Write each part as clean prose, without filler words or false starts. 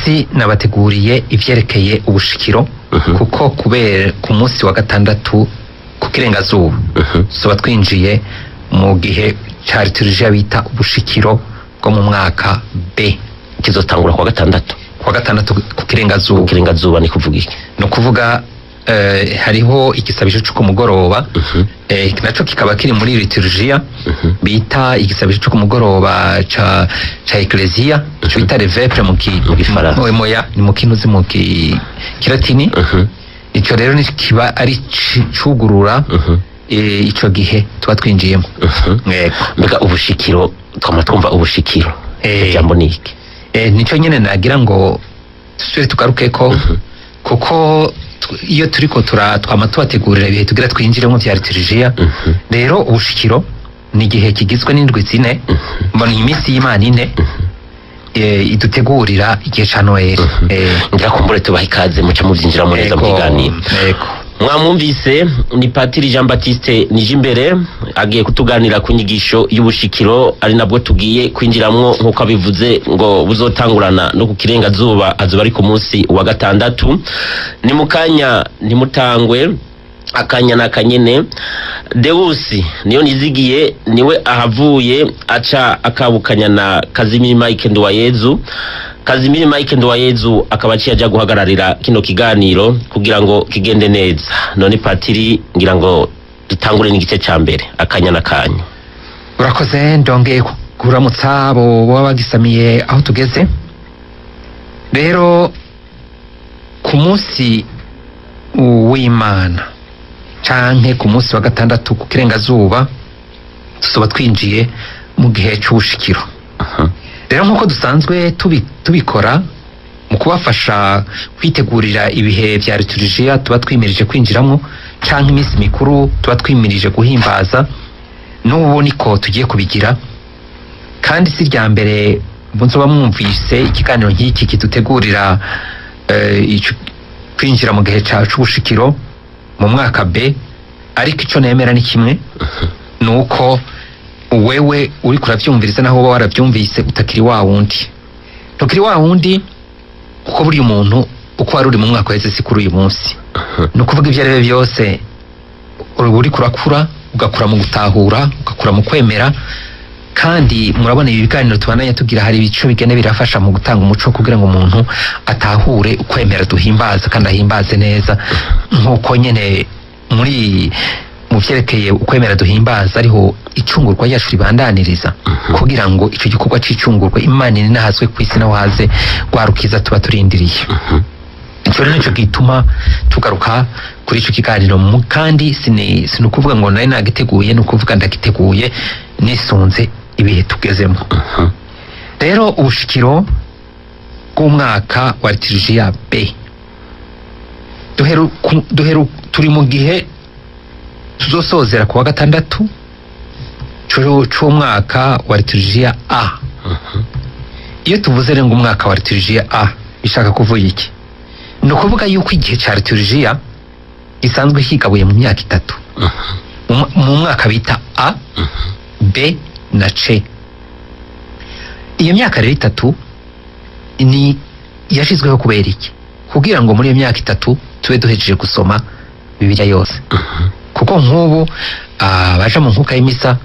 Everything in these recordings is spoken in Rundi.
Munsi nabateguriye ivyerekeye ubushikiro, kuko kubera ku munsi wa gatandatu ku kirengazuba tuzoba twinjiye mu gihe ca liturujia bita ubushikiro bwo mu mwaka B. Kizotangura kuwa gatandatu? Kuwa gatandatu ku kirengazuba. Kirengazuba ni kuvuga iki? Ni ukuvuga hariho igisabisho cyo ku mugoroba, naco kikaba kiri muri liturujia bita igisabisho cyo ku mugoroba ca ecclesia, ico bita les vêpres mu ki Mu Gifaransa. Moya ni mu kinuzi mu kilatini. Ico rero ni kiba ari cugurura ico gihe tuba twinjiyemo. Yego. Mbega ubushikiro, twama twumva ubushikiro, ijambo ni iki? Nico nyene nagira ngo dusubire tugarukeko, kuko iyo turiko twama tubategurira ibihe tugira twinjiremo vya liturujia. Rero ubushikiro ni igihe kigizwe n'indwi 4, mbona iminsi y'Imana 4 idutegurira igihe ca Noel. Ngira kumbure tubaha ikaze, muca muvyinjiramo neza mu kiganiro. Yego. Mwamwumvise, ni Patiri Jean Baptiste Nijimbere, agiye kutuganira ku nyigisho y'ubushikiro, ari nabwo tugiye kwinjiramwo nk'uko abivuze ngo buzotangurana no ku kirengazuba, azoba ari ku munsi wa gatandatu. Ni mu kanya, ntimutangwe, akanya na kanyene. Deusi niyo nizigiye niwe ahavuye aca akabukanya na Kazimiri Mike Nduwayezu. Kazimiri Mike Nduwayezu akaba aciye aja guhagararira kino kiganiro kugira ngo kigende neza. None Patiri, ngira ngo dutangure n'igice ca mbere, akanya na kanya. Urakoze, ndongeye kuramutsa abo baba bagisamiye aho tugeze. Rero ku munsi w'Imana canke ku munsi wa gatandatu ku kirengazuba tuzoba twinjiye mu gihe c'ubushikiro. Rero nk'uko dusanzwe tubikora mu kubafasha kwitegurira ibihe vya liturujia tuba twimirije kwinjiramwo canke iminsi mikuru tuba twimirije guhimbaza, n'ubu niko tugiye kubigira. Kandi si irya mbere muzoba mwumvise ikiganiro nk'iki kidutegurira kwinjira mu gihe c'ubushikiro mu mwaka B. Ariko ico nemera ni kimwe, ni uko wewe uriko uravyumviriza, naho woba waravyumvise, utakiri wa wundi, ntukiri wa wundi, kuko buriya umuntu uko wari uri mu mwaka uheze si kuri uyu munsi. Ni ukuvuga ibyo ari byo byose uriko urakura, ugakura mu gutahura, ugakura mu kwemera. Kandi murabona ibi biganiro tubandanya tugira, hari ibico bigenda birafasha mu gutanga umuco kugira ngo umuntu atahure ukwemera duhimbaza kandi ahimbaze neza, nk'uko nyene muri mu vyerekeye ukwemera duhimbaza ariho icungurwa ryacu ribandaniriza, kugira ngo ico gikorwa c'icungurwa Imana inahazwe kw'isi naho haze rwarukiza tuba turindiriye. Ico rero nico gituma tugaruka kuri ico kiganiro. Kandi sinukuvuga ngo nari nagiteguye, ni ukuvuga ndagiteguye nisunze ibihe tugezemo. Rero ubushikiro bw'umwaka wa liturujia B, duheru turi mu gihe tuzosozera ku wa gatandatu c'umwaka wa liturujia A. Iyo tuvuze rero ngo umwaka wa liturujia A, bishaka kuvuga iki? Ni ukuvuga yuko igihe ca liturujia gisanzwe kigabuye mu myaka 3, mu mwaka bita A, B na C. Iyo myaka rero 3 ni yashizweho kubera iki? Kugira ngo muri iyo myaka 3 tube duhejeje gusoma Bibiliya yose, kuko nk'ubu abaja mu nkuka y'imisa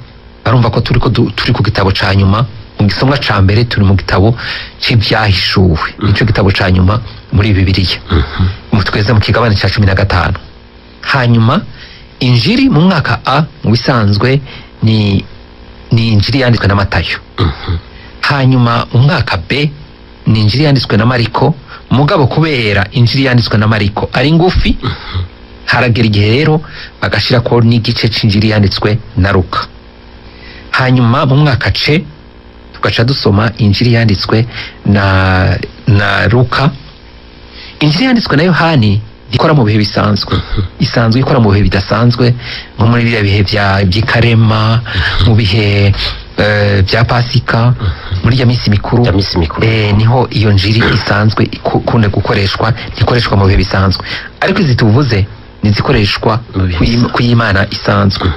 barumva ko turiko turi ku gitabo ca nyuma. Mu gisomwa ca mbere turi mu gitabo c'Ivyahishuwe, nico gitabo ca nyuma muri Bibiliya. Mu tweze mu kigabane ca 15. Hanyuma injiri mu mwaka A mu bisanzwe ni injiri yanditswe na Matayo. Hanyuma mu mwaka B ni injiri yanditswe na Mariko. Mugabo kubera injiri yanditswe na Mariko ari ngufi, haragera igihe rero bagashirako n'igice c'injiri yanditswe na Luka. Hanyuma mu mwaka C tugaca dusoma injiri yanditswe na Luka. Injiri yanditswe na Yohani ikora mu bihe bisanzwe, isanzwe ikora mu bihe bidasanzwe, nko muri biriya bihe by'ikarema, mu bihe bya Pasika, muri ya minsi mikuru. Ya minsi mikuru. Niho iyo njiri isanzwe ikunda gukoreshwa, ntikoreshwa mu bihe bisanzwe. Ariko izi tuvuze nizikoreshwa Mu bihe bisanzwe. kuy'Imana isanzwe.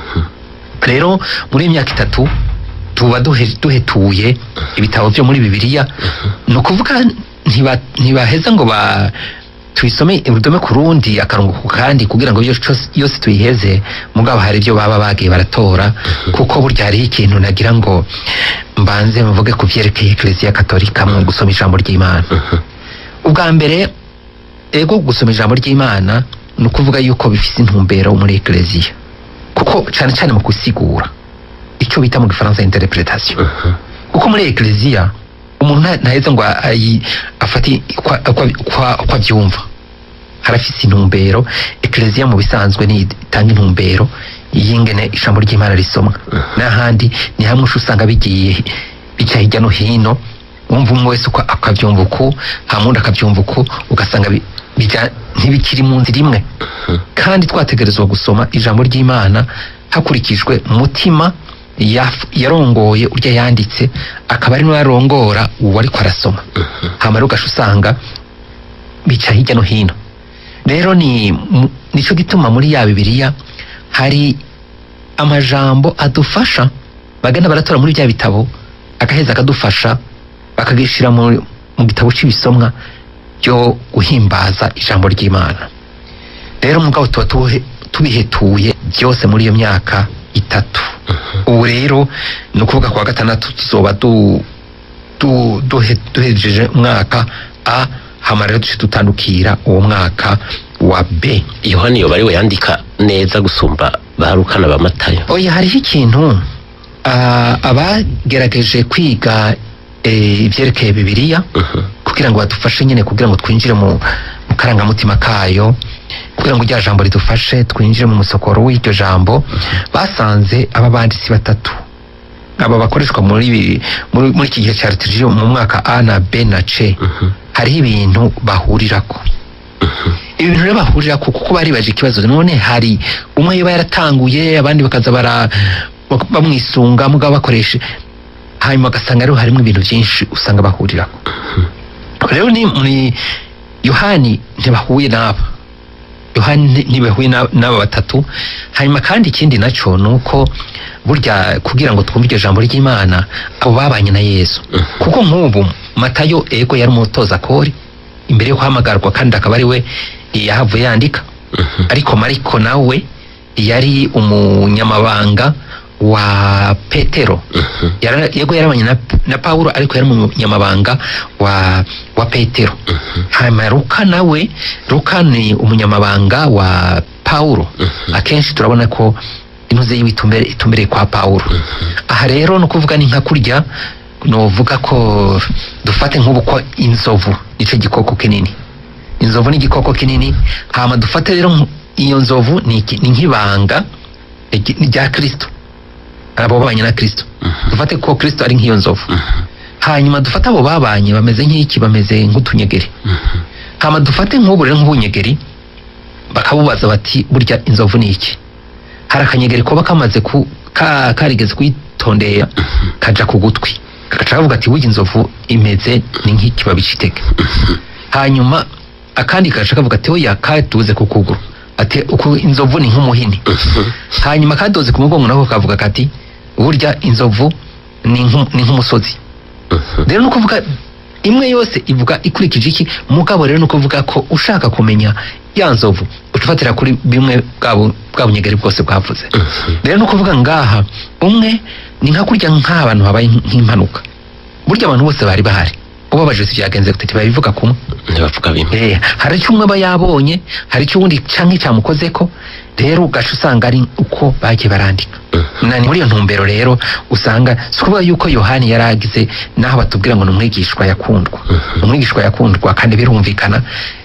Rero muri iyi myaka 3 tuba duhetuye ibitabo byo muri Bibiliya, ni ukuvuga Ntibaheza ngo ba tuyisome urudome ku rundi, akarongo ku kandi, kugira ngo yose tuyiheze. Mugabo hari ibyo baba bagiye baratora, kuko burya hariho ikintu nagira ngo mbanze mvuge ku vyerekeye Eklezia Katolika mu gusoma ijambo ry'Imana. Ubwa mbere, ego, gusoma ijambo ry'Imana ni ukuvuga yuko bifise intumbero muri Eklezia, kuko cane cane mu gusigura icyo bita mu Gifaransa interprétation, kuko muri Eklezia umuntu ntaheza ngo afate uko avyumva. Harafise intumbero. Eklezia mu bisanzwe ni itanga intumbero y'ingene ijambo ry'Imana risomwa. N'ahandi ni hamwe usha usanga bigiye bica hirya no hino, wumva umwe wese uko akavyumva uku, hamundi akavyumva uku, ugasanga ntibikiri mu nzira imwe. Kandi twategerezwa gusoma ijambo ry'Imana hakurikijwe mutima yarongoye urya yanditse, akaba ari nawe yarongora uwo ariko arasoma. Hama rero ugaca usanga bica hirya no hino. Rero ni nico gituma muri ya Bibiliya hari amajambo adufasha, bagenda baratora muri bya bitabo, agaheza akadufasha, bakagishira mu gitabo c'ibisomwa byo guhimbaza ijambo ry'Imana. Rero mugabo tuba tubihetuye byose muri iyo myaka 3. Ubu rero ni ukuvuga kuwa gatandatu tuzoba duhejeje umwaka A, hama rero duce dutandukira uwo mwaka wa B. Yohani yoba ariwe yandika neza gusumba ba Luka na ba Matayo? Oya, hariho ikintu abagerageje kwiga ivyerekeye Bibiliya kugira ngo badufashe nyine, kugira ngo twinjire mu karangamutima kayo, kugira ngo rya jambo ridufashe twinjire mu musokoro w'iryo jambo, basanze aba banditsi batatu aba bakoreshwa muri iki gihe cya liturgie, mu mwaka A na B na C, hariho ibintu bahurirako. Ibi bintu rero bahurirako, kuko baribaje ikibazo: none hari umwe yoba yaratanguye, abandi bakaza bara bamwisunga, mugabo bakoresha, hanyuma ugasanga rero harimo ibintu byinshi usanga bahurirako. Rero ni muri Yohani ntibahuye n'aba, Yohani ntibahuye n'aba batatu. Hanyuma kandi ikindi naco ni uko burya kugira ngo twumve iryo jambo ry'Imana, abo babanye na Yesu, kuko nk'ubu Matayo, ego, yari umutoza kori imbere yo guhamagarwa, kandi akaba ari we yahavuye yandika. Ariko Mariko nawe yari umunyamabanga wa Petero. Yego, yarabanye na Paulo, ariko yari umunyamabanga wa Petero. Hanyuma Luka nawe, Luka ni umunyamabanga wa Paulo. Akenshi turabona ko intuze yiwe itumbereye kwa Paulo. Aha rero ni ukuvuga ni nka kurya novuga ko dufate nk'ubu ko inzovu nico gikoko kinini. Inzovu ni igikoko kinini. Hama dufate rero iyo nzovu ni nk'ibanga rya Kristo, abo babanye na Kristo. Dufate ko Kristo ari nk'iyo nzovu, hanyuma dufate abo babanye bameze nk'iki? Bameze nk'utunyegeri. Hama dufate nk'ubu rero nk'ubunyegeri, bakabubaza bati: "Burya inzovu ni iki?" Hari akanyegeri kuba kamaze karigeze kuyitondera, kaja ku gutwi, kagaca kavuga ati: "Burya inzovu imeze ni nk'ikibabi c'iteke." Hanyuma akandi kagaca kavuga ati: "Oya," kaduze ku kuguru, ati: "Uku inzovu ni nk'umuhini." Hanyuma kadoze ku mugongo nako kavuga kati: "Burya inzovu ni nk'umusozi." Rero ni ukuvuga imwe yose ivuga ikurikije iki. Mugabo rero ni ukuvuga ko ushaka kumenya ya nzovu, uca ufatira kuri bimwe bwa bunyegeri bwose bwavuze. Rero ni ukuvuga ngaha umwe ni nka kurya nk'abantu habaye nk'impanuka, burya abantu bose bari bahari, ubabaje si byagenze gute, ntibabivuga kumwe. Ntibavuga bimwe. Hari icyo umwe aba yabonye, hari icyo uwundi canke cyamukozeko. Rero ugaca usanga ari uko bagiye barandika. Na ni muri iyo ntumbero rero usanga si ukuvuga yuko Yohani yari agize, naho batubwira ngo ni umwigishwa yakundwa. Umwigishwa yakundwa, kandi birumvikana.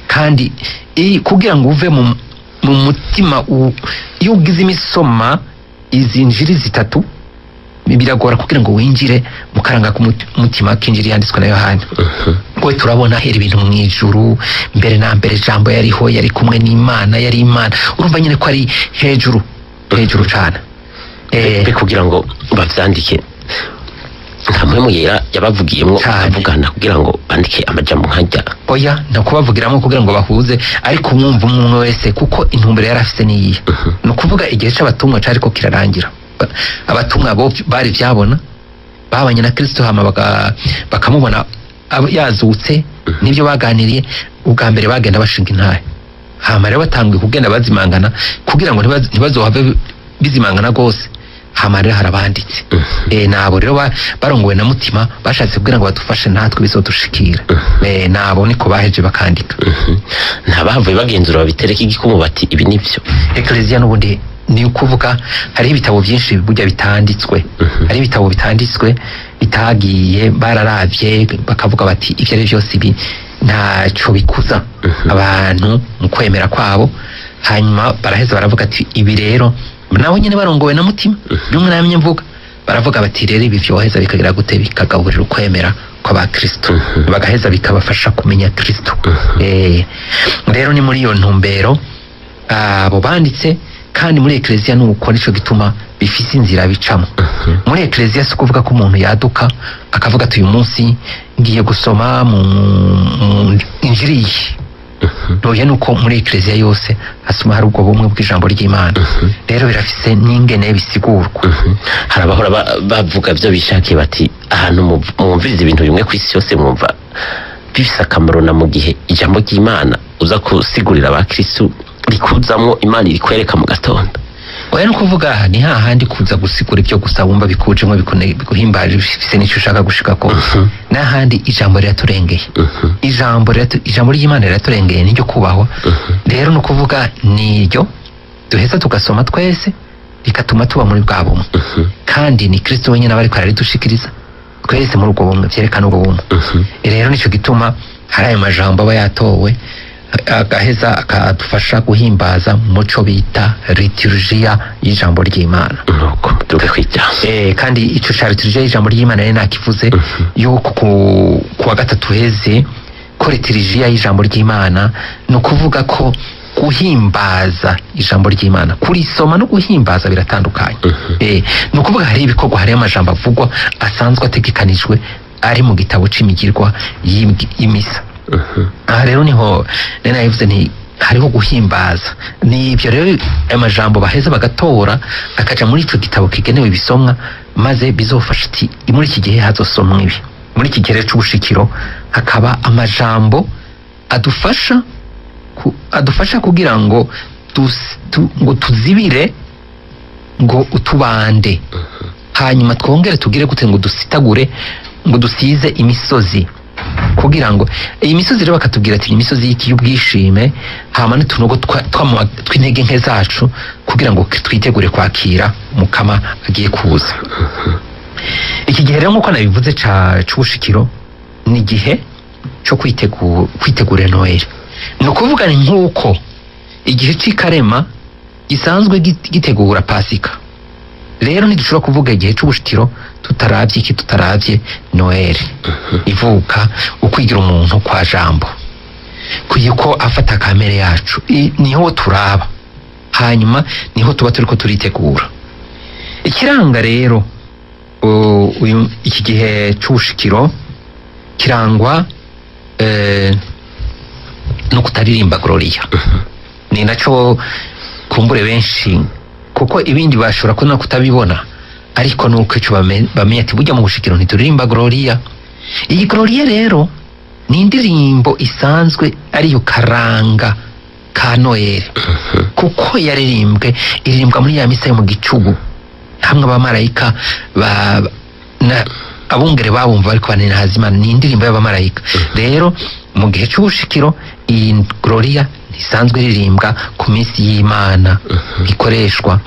Kandi kugira ngo uve mu mutima iyo ugize imisoma izi njiri zitatu, biragora kugira ngo winjire mu karanga k'umutima k'injiri yanditswe na Yohani. We turabona hera ibintu mu ijuru, mbere na mbere Jambo yariho, yari kumwe n'Imana, yari Imana. Urumva nyine ko ari hejuru hejuru cane. Be kugira ngo bavyandike, nta mpwemu yera yabavugiyemwo Cane. akavugana kugira ngo bandike amajambo nkajya? Oya, nta kubavugiramo kugira ngo bahuze, ariko umwumva umwe umwe wese, kuko intumbero yari afise niyihe? Ni ukuvuga igihe c'abatumwa cariko kirarangira. Abatumwa bo bari vyabona, babanye na Kristo, hama bakamubona yazutse. Nibyo baganiriye ubwa mbere, bagenda bashinga intahe, hama rero batanguye kugenda bazimangana kugira ngo ntibazohave bizimangana rwose. Hama rero harabanditse, nabo rero barongowe na Mutima, bashatse kugira ngo badufashe natwe bizodushikira. Nabo niko baheje bakandika. Ntabahavuye bagenzura babitereka igikumu bati ibi nibyo? Ekleziya n'ubundi ni ukuvuga hariho ibitabo byinshi burya bitanditswe, hariho ibitabo bitanditswe bitagiye, bararavye bakavuga bati ibyo ari byose ibi ntaco bikuza abantu mu kwemera kwabo. Hanyuma baraheza baravuga ati ibi rero, nabo nyene barongowe na Mutima bimwe namye mvuga, baravuga bati rero ibi vyoheza bikagira gute, bikagaburira ukwemera kw'abakristo, bagaheza bikabafasha kumenya Kristo. Rero ni muri iyo ntumbero abo banditse. Kandi muri ekleziya nuko nico gituma bifise inzira bicamo muri ekleziya. Si ukuvuga ko umuntu yaduka akavuga ati uyu munsi ngiye gusoma mu injiri iyi. Ntoya nuko muri ekleziya yose hasoma hari ubwo bumwe bw'ijambo ry'Imana. Rero birafise n'ingene bisigurwa. Hari abahora bavuga byo bishakiye bati ahantu mwumviriza ibintu bimwe ku isi yose, mwumva bifise akamaro na mu gihe ijambo ry'Imana uza gusigurira abakristu rikuzamwo Imana irikwereka mu gatondo? Oya, ni ukuvuga ni hahandi kuza gusigura ibyo gusa wumva bikujemo, biguhimbaje, bifise n'icyo ushaka gushikako. N'ahandi ijambo riraturengeye, ijambo ry'Imana riraturengeye, niryo kubahwa. Rero ni ukuvuga niryo duheza tugasoma twese, rikatuma tuba muri bwa bumwe. Kandi ni Kristo wenyine aba ariko araridushikiriza twese muri ubwo bumwe, byerekana ubwo bumwe. Rero nicyo gituma hari ayo majambo aba yatowe, agaheza akadufasha guhimbaza mu muco bita liturujia y'ijambo ry'Imana. Nuko tuge kwijambo. Kandi ico ca liturujia y'ijambo ry'Imana rero nakivuze yuko ku wa gatatu heze ko liturujia y'ijambo ry'Imana ni ukuvuga ko guhimbaza ijambo ry'Imana, kurisoma no guhimbaza biratandukanye. Ni ukuvuga hari ibikorwa, hariho amajambo avugwa asanzwe ategekanijwe ari mu gitabo c'imigirwa y'imisa. Aha rero niho nari nabivuze nti hariho guhimbaza. Ni ibyo rero amajambo baheza bagatora akaja muri ico gitabo kigenewe ibisomwa, maze bizofasha ati muri iki gihe hazosomwa ibi. Muri iki gihe rero c'ubushikiro hakaba amajambo adufasha adufasha kugira ngo ngo tuzibire ngo utubande, hanyuma twongere tugire gute, ngo dusitagure, ngo dusize imisozi, kugira ngo iyi misozi rero bakatubwira ati imisozi y'iki, y'ubwishime, hama n'utunogo tw'intege nke zacu, kugira ngo twitegure kwakira Mukama agiye kuza. Iki gihe rero nk'uko nabivuze ca c'ubushikiro ni igihe co kwitegura Noel. Ni ukuvuga ni nk'uko igihe c'ikarema gisanzwe gitegura Pasika. Rero ntidushobora kuvuga igihe c'ubushikiro tutaravye iki, tutaravye Noel, ivuka, ukwigira umuntu kwa Jambo, ko afata kamere yacu. Niho turaba, hanyuma niho tuba turiko turitegura. Ikiranga rero iki gihe c'ubushikiro kirangwa no kutaririmba Gloria. Ni naco kumbure benshi, kuko ibindi bashobora kubona kutabibona, ariko nuko ico bamenya ati burya mu bushikiro ntituririmba Gloria. Iyi Gloria rero ni indirimbo isanzwe ariyo karanga ka Noel, kuko yaririmbwe, iririmbwa muri ya misa yo mu gicugu, hamwe abamarayika ba na abungere babumva ariko baninahaza Imana. Ni indirimbo y'abamarayika. Rero mu gihe c'ubushikiro iyi Gloria ntisanzwe iririmbwa ku minsi y'Imana, ikoreshwa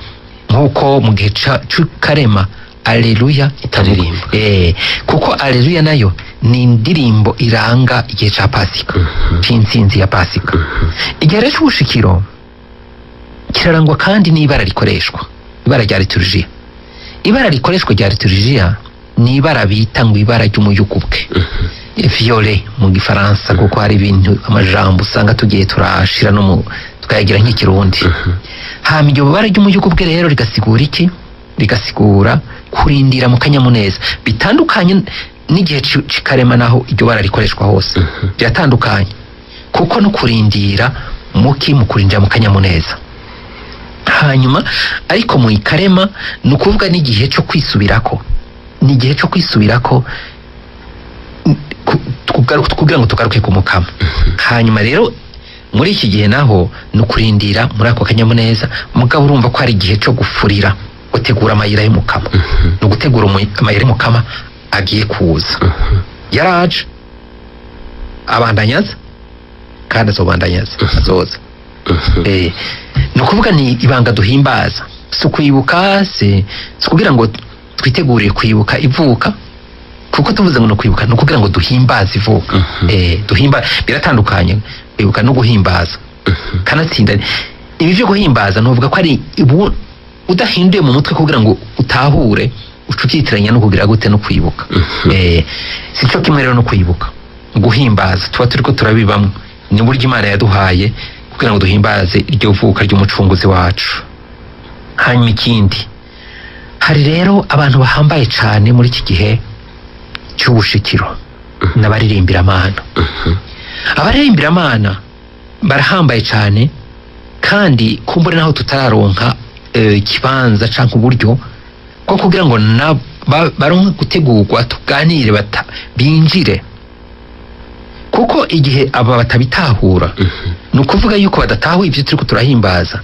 nk'uko mu gihe c'Ikarema Aleluya Itaririmba. Kuko Aleluya nayo ni indirimbo iranga igihe ca Pasika, c'intsinzi ya Pasika. Igihe rero c'ubushikiro kirarangwa kandi n'ibara rikoreshwa, ibara rya liturujia. Ibara rikoreshwa rya liturujia ni ibara bita ngo ibara ry'umuyugubwe, violet mu gifaransa, kuko hari ibintu, amajambo usanga tugiye turashira no mu tukayagira nk'ikirundi. Hama iryo bara ry'umuyugubwe rero rigasigura iki? Rigasigura kurindira mu kanyamuneza, bitandukanye n'igihe c'ikarema naho iryo bara rikoreshwa hose. Biratandukanye kuko no kurindira muki, mu kurindira mu kanyamuneza. Hanyuma ariko mu ikarema ni ukuvuga n'igihe cyo kwisubirako, ni igihe cyo kwisubirako. Kugira ngo tugaruke ku Mukama. Hanyuma rero muri iki gihe naho ni ukurindira muri ako kanyamuneza, mugabo urumva ko hari igihe cyo gufurira, gutegura amayira y'Umukama. Ni ugutegura amayira y'Umukama agiye kuza. Yaraje, abandanyaza, kandi azobandanyaza, azoza. Ni ukuvuga ni ibanga duhimbaza, si ukwibuka, si ukugira ngo twitegurire kwibuka ivuka, kuko tuvuze ngo ni ukwibuka, ni ukugira ngo duhimbaze ivuka. Duhimba biratandukanye, kwibuka no guhimbaza. Kanatsinda ibi byo guhimbaza, nuvuga ko ari ubu udahinduye mu mutwe kugira ngo utahure, uca ubyitiranya no kugira gute, no kwibuka. Si cyo kimwe rero no kwibuka. Guhimbaza tuba turiko turabibamwo, ni uburyo Imana yaduhaye kugira ngo duhimbaze iryo vuka ry'Umucunguzi wacu. Hanyuma ikindi, hari rero abantu bahambaye cane muri iki gihe cy'ubushikiro, n'abaririmbira-Mana. Abaririmbira-Mana barahambaye cane, kandi kumbure naho tutararonka ikibanza canke uburyo bwo kugira ngo baronke gutegurwa, tuganire, binjire, kuko igihe aba batabitahura, ni ukuvuga yuko badatahuye ibyo turiko turahimbaza,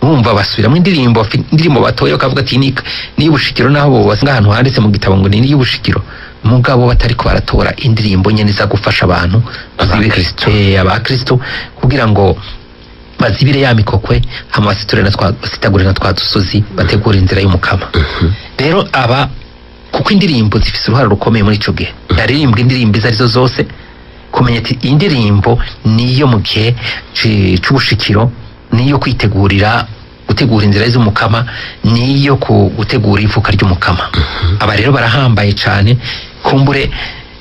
bumva basubiramo indirimbo, indirimbo batoye, bakavuga ati ni y'ubushikiro, naho bo basanga ahantu handitse mu gitabo ngo ni y'ubushikiro, mugabo batariko baratora indirimbo nyene iza gufasha abantu. Abakristo. Abakristo, kugira ngo bazibire ya mikokwe, hama basiture na twa basitagure na twa dusozi, bategure inzira y'Umukama. Rero aba, kuko indirimbo zifise uruhara rukomeye muri ico gihe, yaririmbwa indirimbo izo arizo zose, kumenya ati iyi ndirimbo niyo mu gihe c'ubushikiro, niyo kwitegurira gutegura inzira z'Umukama, niyo ku gutegura ivuka ry'Umukama. Aba rero barahambaye cane, kumbure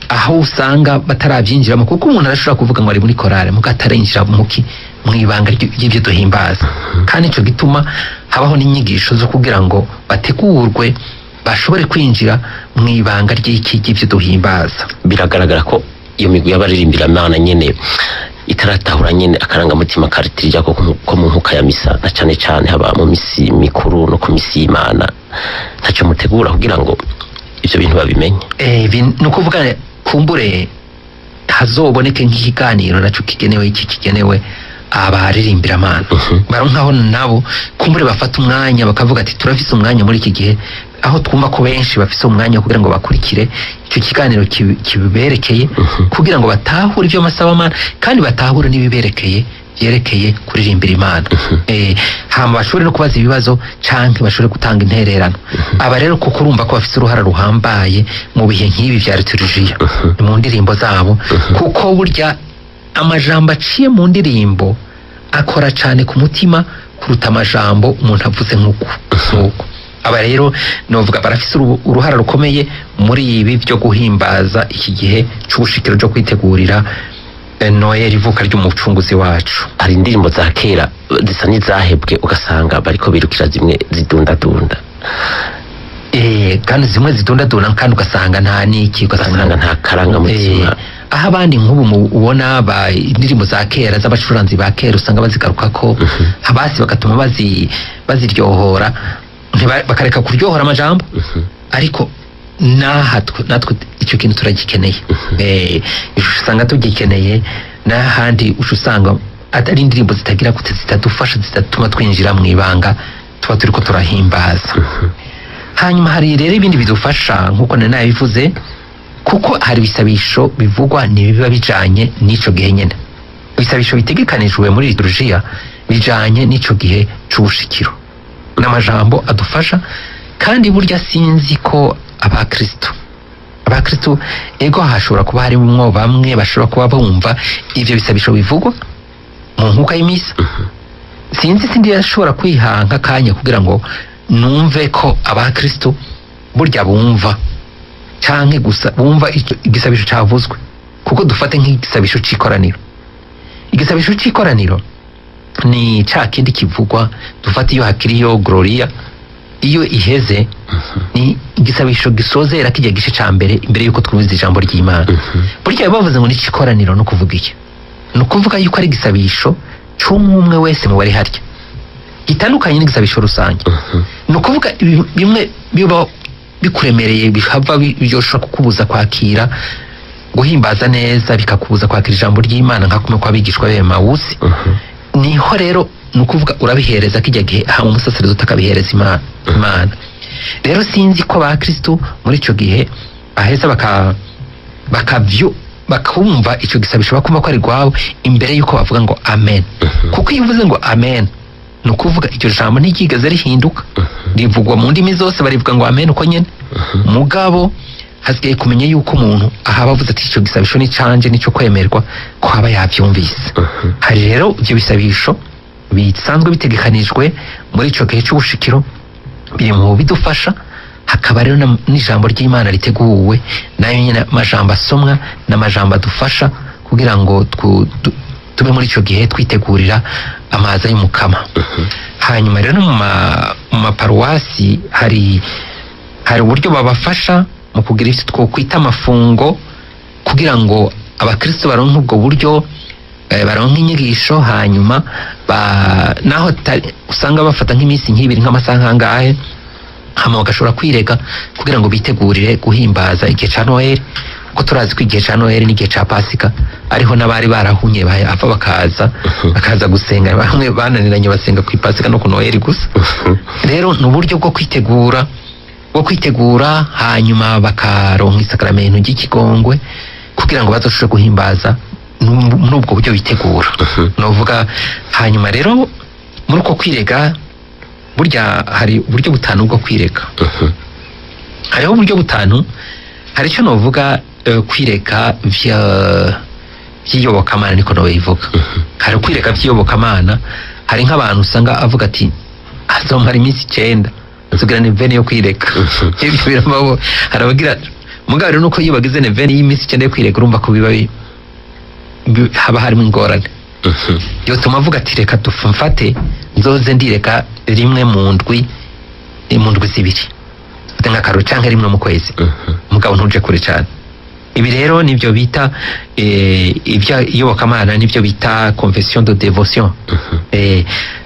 aho usanga batarabyinjiramo, kuko umuntu arashobora kuvuga ngo ari muri korale muga atarinjira muki mu ibanga ry'ibyo duhimbaza. Kandi ico gituma habaho n'inyigisho zo kugira ngo bategurwe, bashobore kwinjira mu ibanga ry'iki, ry'ibyo duhimbaza. Biragaragara ko iyo migwi y'abaririmbira-Mana nyene itaratahura nyene akarangamutima ka liturujia ko mu nkuka ya misa, na cane cane haba mu misi mikuru no ku misi y'Imana. Ntacyo mutegura kugira ngo ivyo bintu babimenye? Ni ukuvuga kumbure hazoboneke nk'ikiganiro naco kigenewe iki, kigenewe abaririmbira-Mana, baronkaho nabo kumbure bafata umwanya bakavuga ati turafise umwanya muri iki gihe, aho twumva ko benshi bafise umwanya kugira ngo bakurikire ico kiganiro kiberekeye, kugira ngo batahure ivyo masabamana, kandi batahure n'ibiberekeye byerekeye kuririmbira Imana. Hama bashobore no kubaza ibibazo canke bashobore gutanga intererano. Aba rero, kuko urumva ko bafise uruhara ruhambaye mu bihe nk'ibi vya liturujia, mu ndirimbo zabo, kuko burya amajambo aciye mu ndirimbo akora cane ku mutima kuruta amajambo umuntu avuze nk'uku nk'uku. Aba rero novuga barafise uruhara rukomeye muri ibi byo guhimbaza iki gihe c'ubushikiro, cyo kwitegurira Noel, ivuka ry'Umucunguzi wacu. Hari indirimbo za kera zisa n'izahebwe, ugasanga bariko birukira zimwe zidundadunda. Kandi zimwe zidundadunda, kandi ugasanga nta niki, ugasanga nta karangamutima. Aho abandi nk'ubu ubona indirimbo za kera z'abacuranzi ba kera usanga bazigarukako, abasi bagatuma baziryohora, bakareka kuryohora amajambo. Ariko naha natwe icyo kintu turagikeneye. Usanga tugikeneye n'ahandi, uca usanga atari indirimbo zitagira gute, zitadufasha, zitatuma twinjira mu ibanga tuba turiko turahimbaza. Hanyuma hari rero ibindi bidufasha, nk'uko nari nabivuze, kuko hari ibisabisho bivugwa ntibiba bijanye n'ico gihe nyene. Ibisabisho bitegekanijwe muri liturujia bijanye n'ico gihe c'ubushikiro n'amajambo adufasha. Kandi burya sinzi ko abakristo, ego, hashobora kuba harimwo bamwe bashobora kuba bumva ivyo bisabisho bivugwa mu nkuka y'imisa. Sinzi, sindi yashobora kwihanka akanya kugira ngo numve ko abakristo burya bumva canke gusa bumva igisabisho cavuzwe. Kuko dufate nk'igisabisho c'ikoraniro. Igisabisho c'ikoraniro ni ca kindi kivugwa, dufate iyo hakiriyo Gloria, iyo iheze, ni igisabisho gisozera kijya gice ca mbere imbere yuko twumviza ijambo ry'Imana. Burya bavuze ngo ni icikoraniro, no kuvuga iki? Ni ukuvuga yuko ari igisabisho c'umwe wese mu bari harya, gitandukanye n'igisabisho rusange. Ni ukuvuga bimwe biba bikuremereye, bihava byoshobora kukubuza kwakira. Guhimbaza neza bikakubuza kwakira ijambo ry'Imana nka kumwe kw'abigishwa b'Emawusi. Niho rero ni ukuvuga urabihereza kijya gihe, hama umusaseredoti akabihereza Imana. Rero sinzi ko ba Kristo muri ico gihe baheza bakavyo bakumva ico gisabisho, bakumva ko ari rwabo imbere yuko bavuga ngo amen. Kuko iyo uvuze ngo amen, ni ukuvuga iryo jambo ntiryigeze rihinduka, rivugwa mu ndimi zose, barivuga ngo amen uko nyene. Mugabo hasigaye kumenya yuko umuntu ahaba avuze ati ico gisabisho ni canje, nico kwemerwa, ko aba yavyumvise. Hari rero ivyo bisabisho bisanzwe bitegekanijwe muri ico gihe c'ubushikiro, biri mu bidufasha. Hakaba rero n'ijambo ry'Imana riteguwe, nayo nyene amajambo asomwa n'amajambo adufasha kugira ngo tube muri ico gihe twitegurira amaza y'Umukama. Hanyuma rero mu maparuwasi hari uburyo babafasha mu kugira ivyo twokwita amafungo, kugira ngo abakristo baronke ubwo buryo, baronke inyigisho. Hanyuma naho usanga bafata nk'iminsi nk'ibiri, nk'amasaha nkangahe, hama bagashobora kwirega kugira ngo bitegurire guhimbaza igihe ca Noel, kuko turazi ko igihe ca Noel n'igihe ca Pasika ariho n'abari barahunye ava bakaza gusenga. Bamwe bananiranye basenga ku Pasika no ku Noel gusa. Rero ni uburyo bwo kwitegura, hanyuma bakaronka isakaramentu ry'ikigongwe kugira ngo bazoshobore guhimbaza muri ubwo buryo bitegura, novuga. Hanyuma rero muri uko kwirega, burya hari uburyo butanu bwo kwirega. Hariho uburyo butanu. Hari icyo novuga kwireka vy'iyobokamana, niko nobivuga. Hari kwireka vy'iyobokamana. Hari nk'abantu usanga avuga ati azomara iminsi 9 azogira neuvaine yo kwireka. Ibyo birabaho, hari abagira. Mugabo rero nuko iyo bagize neuvaine y'iminsi 9 yo kwireka, urumva ko biba haba harimo ingorane yotuma avuga ati reka mfate nzoze ndireka rimwe mu ndwi, mu ndwi 2, mfate nk'akaroro, canke rimwe mu kwezi, mugabo ntuje kure cyane. Ibi rero nibyo bita ibyo iyobokamana, nibyo bita confession de dévotion.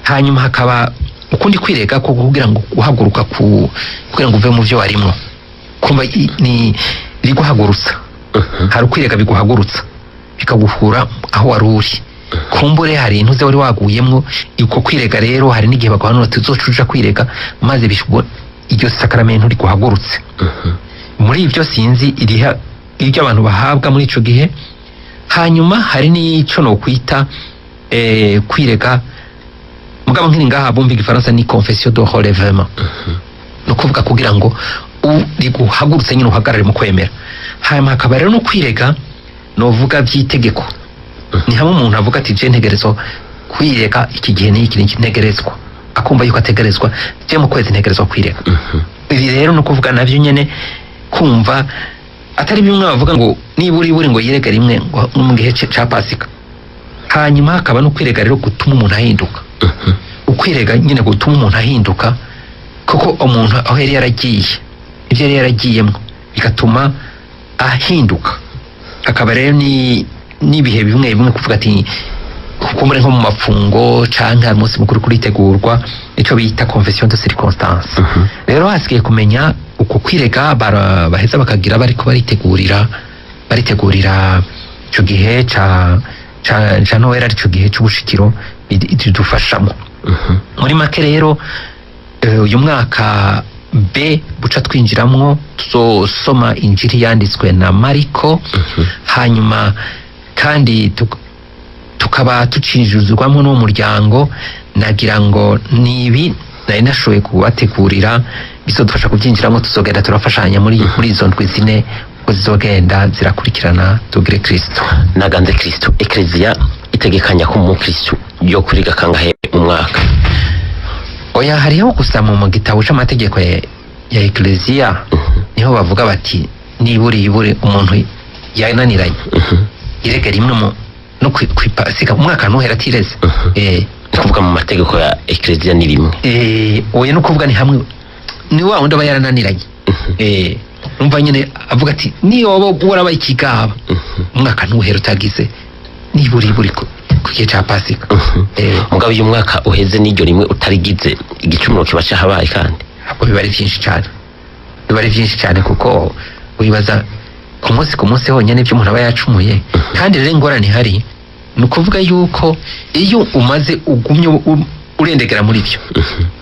Hanyuma hakaba ukundi kwirega ko kugira ngo guhaguruka, kugira ngo uve mu byo warimwo, kumva ni riguhagurutsa. Hari ukwirega biguhagurutsa, bikaguhura aho wari uri. Kumbure hari intuze wari waguyemwo. Uko kwirega rero, hari n'igihe baguhanura ati uzoca uja kwirega, maze iryo sakaramento riguhagurutse. Muri ibyo sinzi iriha ibyo abantu bahabwa muri ico gihe. Hanyuma hari n'ico nokwita kwirega, mugabo nkiri ngaha bumva igifaransa, ni confession de relèvement, ni ukuvuga kugira ngo riguhagurutse nyine, uhagarare mu kwemera. Hanyuma hakaba rero no kwirega novuga by'itegeko. Ni hamwe umuntu avuga ati je ntegerezwa kwirega iki gihe n'iki n'iki, ntegerezwa, akumva yuko ategerezwa, je mu kwezi ntegerezwa kwirega. Ibi rero ni ukuvuga navyo nyene kumva atari bimwe bavuga ngo niba uri buri ngo yirege rimwe ngo mu gihe ca Pasika. Hanyuma hakaba no kwirega rero gutuma umuntu ahinduka, ukwirega nyine gutuma umuntu ahinduka, kuko umuntu aho yari yaragiye, ibyo yari yaragiyemo bigatuma ahinduka. Hakaba rero ni n'ibihe bimwe bimwe kuvuga ati kumbure nko mu mafungo canke hari umunsi mukuru kuritegurwa, ico bita confession de circonstance. Rero hasigaye kumenya uko kwirega baheza bakagira bariko baritegurira ico gihe ca Noel, ari ico gihe c'ubushikiro bidufashamo. Muri make rero, uyu mwaka B buca twinjiramwo, tuzosoma injiri yanditswe na Mariko. Hanyuma kandi tukaba tucinjizwamo n'uwo muryango. Nagira ngo nibi nari nashoboye kubategurira bizodufasha kubyinjiramo. Tuzogenda turafashanya muri izo ndwi 4 uko zizogenda zirakurikirana. Tugire Kristo. Naganze Kristo. Ekleziya itegekanya ko umukristo yo kuriga kangahe mu mwaka? Oya, hariho gusa mu gitabo c'amategeko ya ekleziya, niho bavuga bati niburi iburi umuntu yananiranye irega rimwe mu no kwipasika, umwaka ntuhera atireze. Ni kuvuga mu mategeko ya ekleziya ni rimwe? Oya, no kuvuga ni hamwe ni wa wundi aba yarananiranye. Umva nyine avuga ati niyo waba warabaye ikigaba, umwaka ntuhera utagize niburi iburi ku gihe ca Pasika. Mugabo iyo umwaka uheze n'iryo rimwe utarigize, igicumuro kiba cahabaye kandi. Ntabwo biba ari byinshi cyane, biba ari byinshi cyane, kuko wibaza Ku munsi ku munsi honyine ibyo umuntu aba yacumuye. Kandi rero ingorane ihari ni ukuvuga yuko iyo umaze ugumye urendegera muri byo,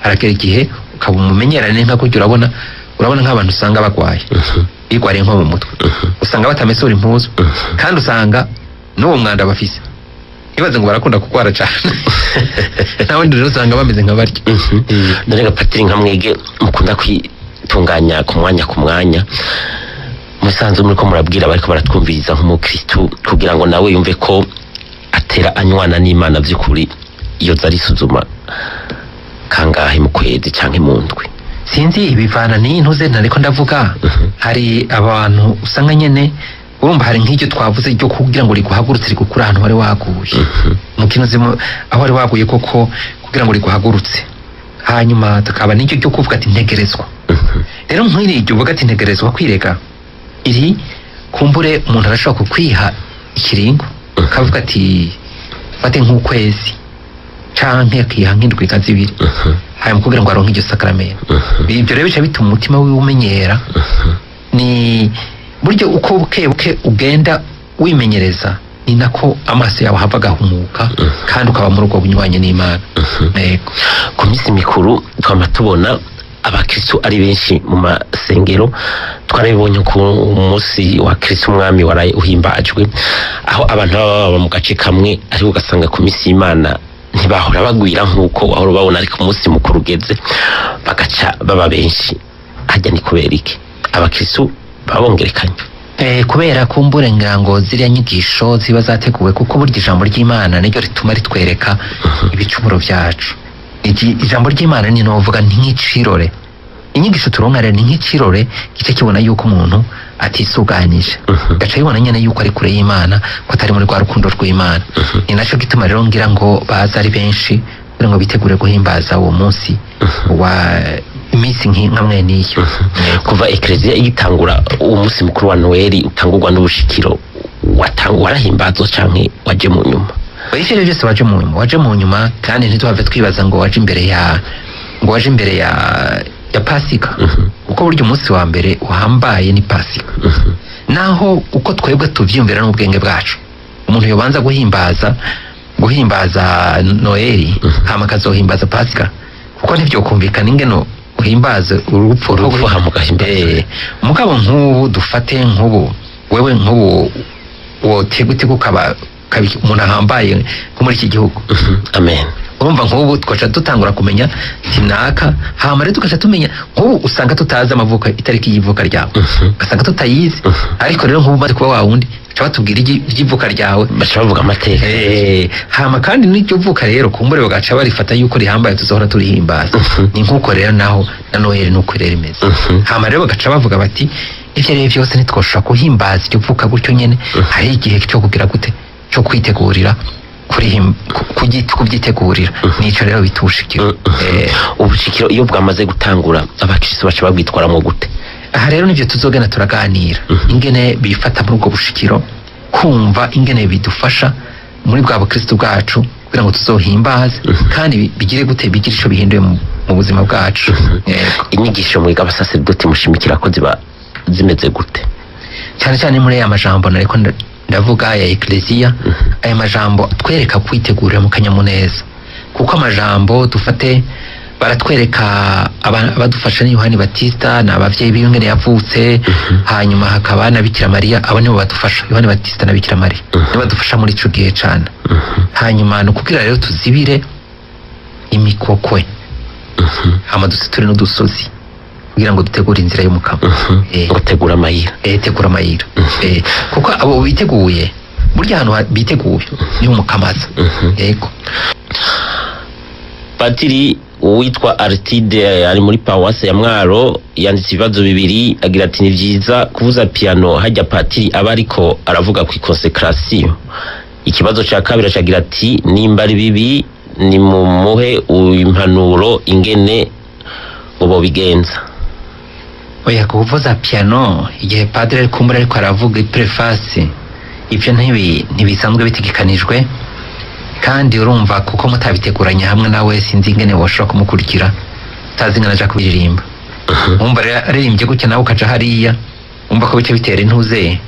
haragera igihe ukaba umumenyerane, nka kurya urabona nk'abantu usanga bagwaye, bigwariye nko mu mutwe, usanga batamesura impuzu, kandi usanga n'uwo mwanda bafise, ntibaze ngo barakunda kurwara cyane. N'abandi rero usanga bameze nka barya. None ga patiri, nka mwege mukunda kwitunganya ku mwanya ku mwanya, musanzwe muriko murabwira bariko baratwumviriza, nk'umukristu kugira ngo nawe yumve ko atera anywana n'Imana vy'ukuri, iyo arisuzuma kangahe mu kwezi canke mu ndwi? Sinzi, ibivana n'intuze ntariko ndavuga. Hari abantu usanga nyene, urumva, hari nk'iryo twavuze ryo kugira ngo riguhagurutse, rigukure ahantu wari waguye mu kintu aho wari waguye koko, kugira ngo riguhagurutse. Hanyuma tukaba n'iryo ryo kuvuga ati ntegerezwa. Rero nk'iri uvuga ati ntegerezwa kwirega, iri kumbure umuntu arashobora kukwiha ikiringo, akavuga ati fate nk'ukwezi canke akiha nk'indwi nka 2, hanyuma kugira ngo aronke iryo sakramento. Ibyo rero bica bituma umutima wiwe umenyera. Ni buryo uko buke buke ugenda wimenyereza, ni nako amaso yawe ahava agahumuka, kandi ukaba muri ubwo bunywanyi n'Imana. Yego. Ku minsi mikuru twama tubona abakristu ari benshi mu masengero. Twarabibonye ku munsi wa Kristu Umwami waraye uhimbajwe, aho abantu baba baba mu gace kamwe, ariko ugasanga ku minsi y'Imana ntibahora bagwira nk'uko wahora ubabona, ariko umunsi mukuru ugeze bagaca baba benshi. Hajya ni kubera iki abakristu babongerekanye? Kubera kumbure ngira ngo ziriya nyigisho ziba zateguwe, kuko burya ijambo ry'Imana niryo rituma ritwereka ibicumuro byacu. Ijambo ry'Imana ni novuga ni nk'icirore. Inyigisho turonka rero ni nk'icirore gice kibona yuko umuntu atisuganije, gaca yibona nyene yuko ari kure y'Imana, ko atari muri rwa rukundo rw'Imana. Ni naco gituma rero ngira ngo baza ari benshi, kugira ngo bitegure guhimbaza uwo munsi wa iminsi nka mwene iyo. Kuva ekleziya igitangura, uwo munsi mukuru wa Noheli utangurwa n'ubushikiro warahimbazwa canke waje mu nyuma? Ivyo rero byose waje mu nyuma, waje mu nyuma. Kandi ntituhave twibaza ngo waje imbere ya ngo waje imbere ya Pasika, kuko burya umunsi wa mbere uhambaye ni Pasika. Naho uko twebwe tuvyiyumvira n'ubwenge bwacu, umuntu yobanza guhimbaza Noheli, hama akazohimbaza Pasika, kuko ntivyokumvikana ingeno uhimbaza urupfu. Urupfu hama ugahimbaza. Mugabo nk'ubu dufate nk'ubu wewe, nk'ubu wotega ukaba umuntu ahambaye nko muri iki gihugu. Amen. Urumva, nk'ubu twaca dutangura kumenya tinaka, hama rero tugaca tumenya nk'ubu usanga tutazi amavuko, itariki y'ivuka ryawe, ugasanga tutayizi. Ariko rero nk'ubu umaze kuba wa wundi, baca batubwira iry'ivuka ryawe. Baca bavuga amateka. Hama kandi n'iryo vuka rero kumbure bagaca barifata yuko rihambaye, tuzohora turihimbaza. Ni nk'uko rero naho na Noheli nuko rero imeze. Hama rero bagaca bavuga bati ivyo rero byose ntitwoshobora guhimbaza iryo vuka gutyo nyene, hari igihe cyo kugira gute, cyo kwitegurira kubyitegurira. Nico rero bita ubushikiro. Ubushikiro iyo bwamaze gutangura, abakristo baca babwitwaramwo gute? Aha rero nivyo tuzogenda turaganira, ingene bifata muri ubwo bushikiro, kumva ingene bidufasha muri bwa bukristo bwacu, kugira ngo tuzohimbaze kandi bigire gute, bigire ico bihinduye mu buzima bwacu. Yego. Inyigisho mwiga abasaseredoti mushimikira ko ziba zimeze gute? Cyane cyane muri aya majambo nariko ndavuga ya ekleziya, aya majambo atwereka kwitegurira mu kanyamuneza, kuko amajambo dufate baratwereka abadufasha ni Yohani Batista, ni abavyeyi biwe ingene yavutse, hanyuma hakaba na Bikira Mariya. Abo nibo badufasha, Yohani Batista na Bikira Mariya nibo badufasha muri ico gihe cane. Hanyuma ni ukugira rero tuzibire imikokwe, hama dusiture n'udusozi, kugira ngo dutegure inzira y'Umukama. Gutegura amayira. Tegura amayira. Kuko abo biteguye, burya ahantu biteguye niho Umukama aza. Yego. Patiri, uwitwa Artide ari muri paruwasi ya Mwaro yanditse ibibazo bibiri, agira ati: "Ni byiza kuvuza piano hajya patiri aba ariko aravuga ku consécration?" Ikibazo ca kabiri acagira ati: "Nimba ari bibi, nimumuhe impanuro ingene ngo bobigenza." Oya, kuvuza piano igihe padiri ari kumbura ariko aravuga i préface, ibyo ntibisanzwe bitegekanijwe. Kandi urumva, kuko mutabiteguranye hamwe nawe, sinzi ingene woshobora kumukurikira utazi ingene aja kubiririmba. Wumva rero aririmbye gutya, nawe ukaja hariya. Umva ko bice bitera intuze.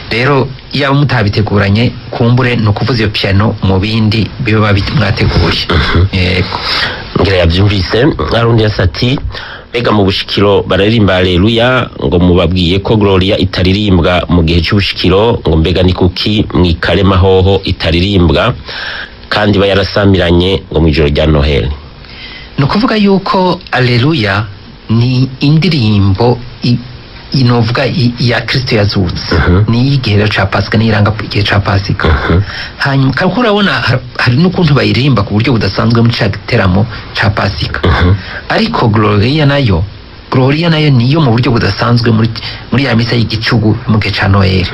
Rero yaba mutabiteguranye, kumbure ni ukuvuza iyo piano mu bindi biba mwateguye. Yego. Ngira yabyumvise. Harundi yasa ati: mbega mu bushikiro bararirimba Aleluya? Ngo mubabwiye ko Gloria itaririmbwa mu gihe cy'ubushikiro. Ngo mbega ni kuki mwikarema hoho itaririmbwa kandi iba yarasamiranye ngo mu ijoro rya Noheli? Ni ukuvuga yuko Aleluya ni indirimbo inovuga ya Kristo yazutse. Ni iy'igihe rero ca Pasika, niyo iranga igihe ca Pasika. Hanyuma kandi urabona hari n'ukuntu bayiririmba ku buryo budasanzwe muri ca giteramo ca Pasika. Ariko Gloria nayo niyo mu buryo budasanzwe muri ya misa y'igicugu mu gihe ca Noel.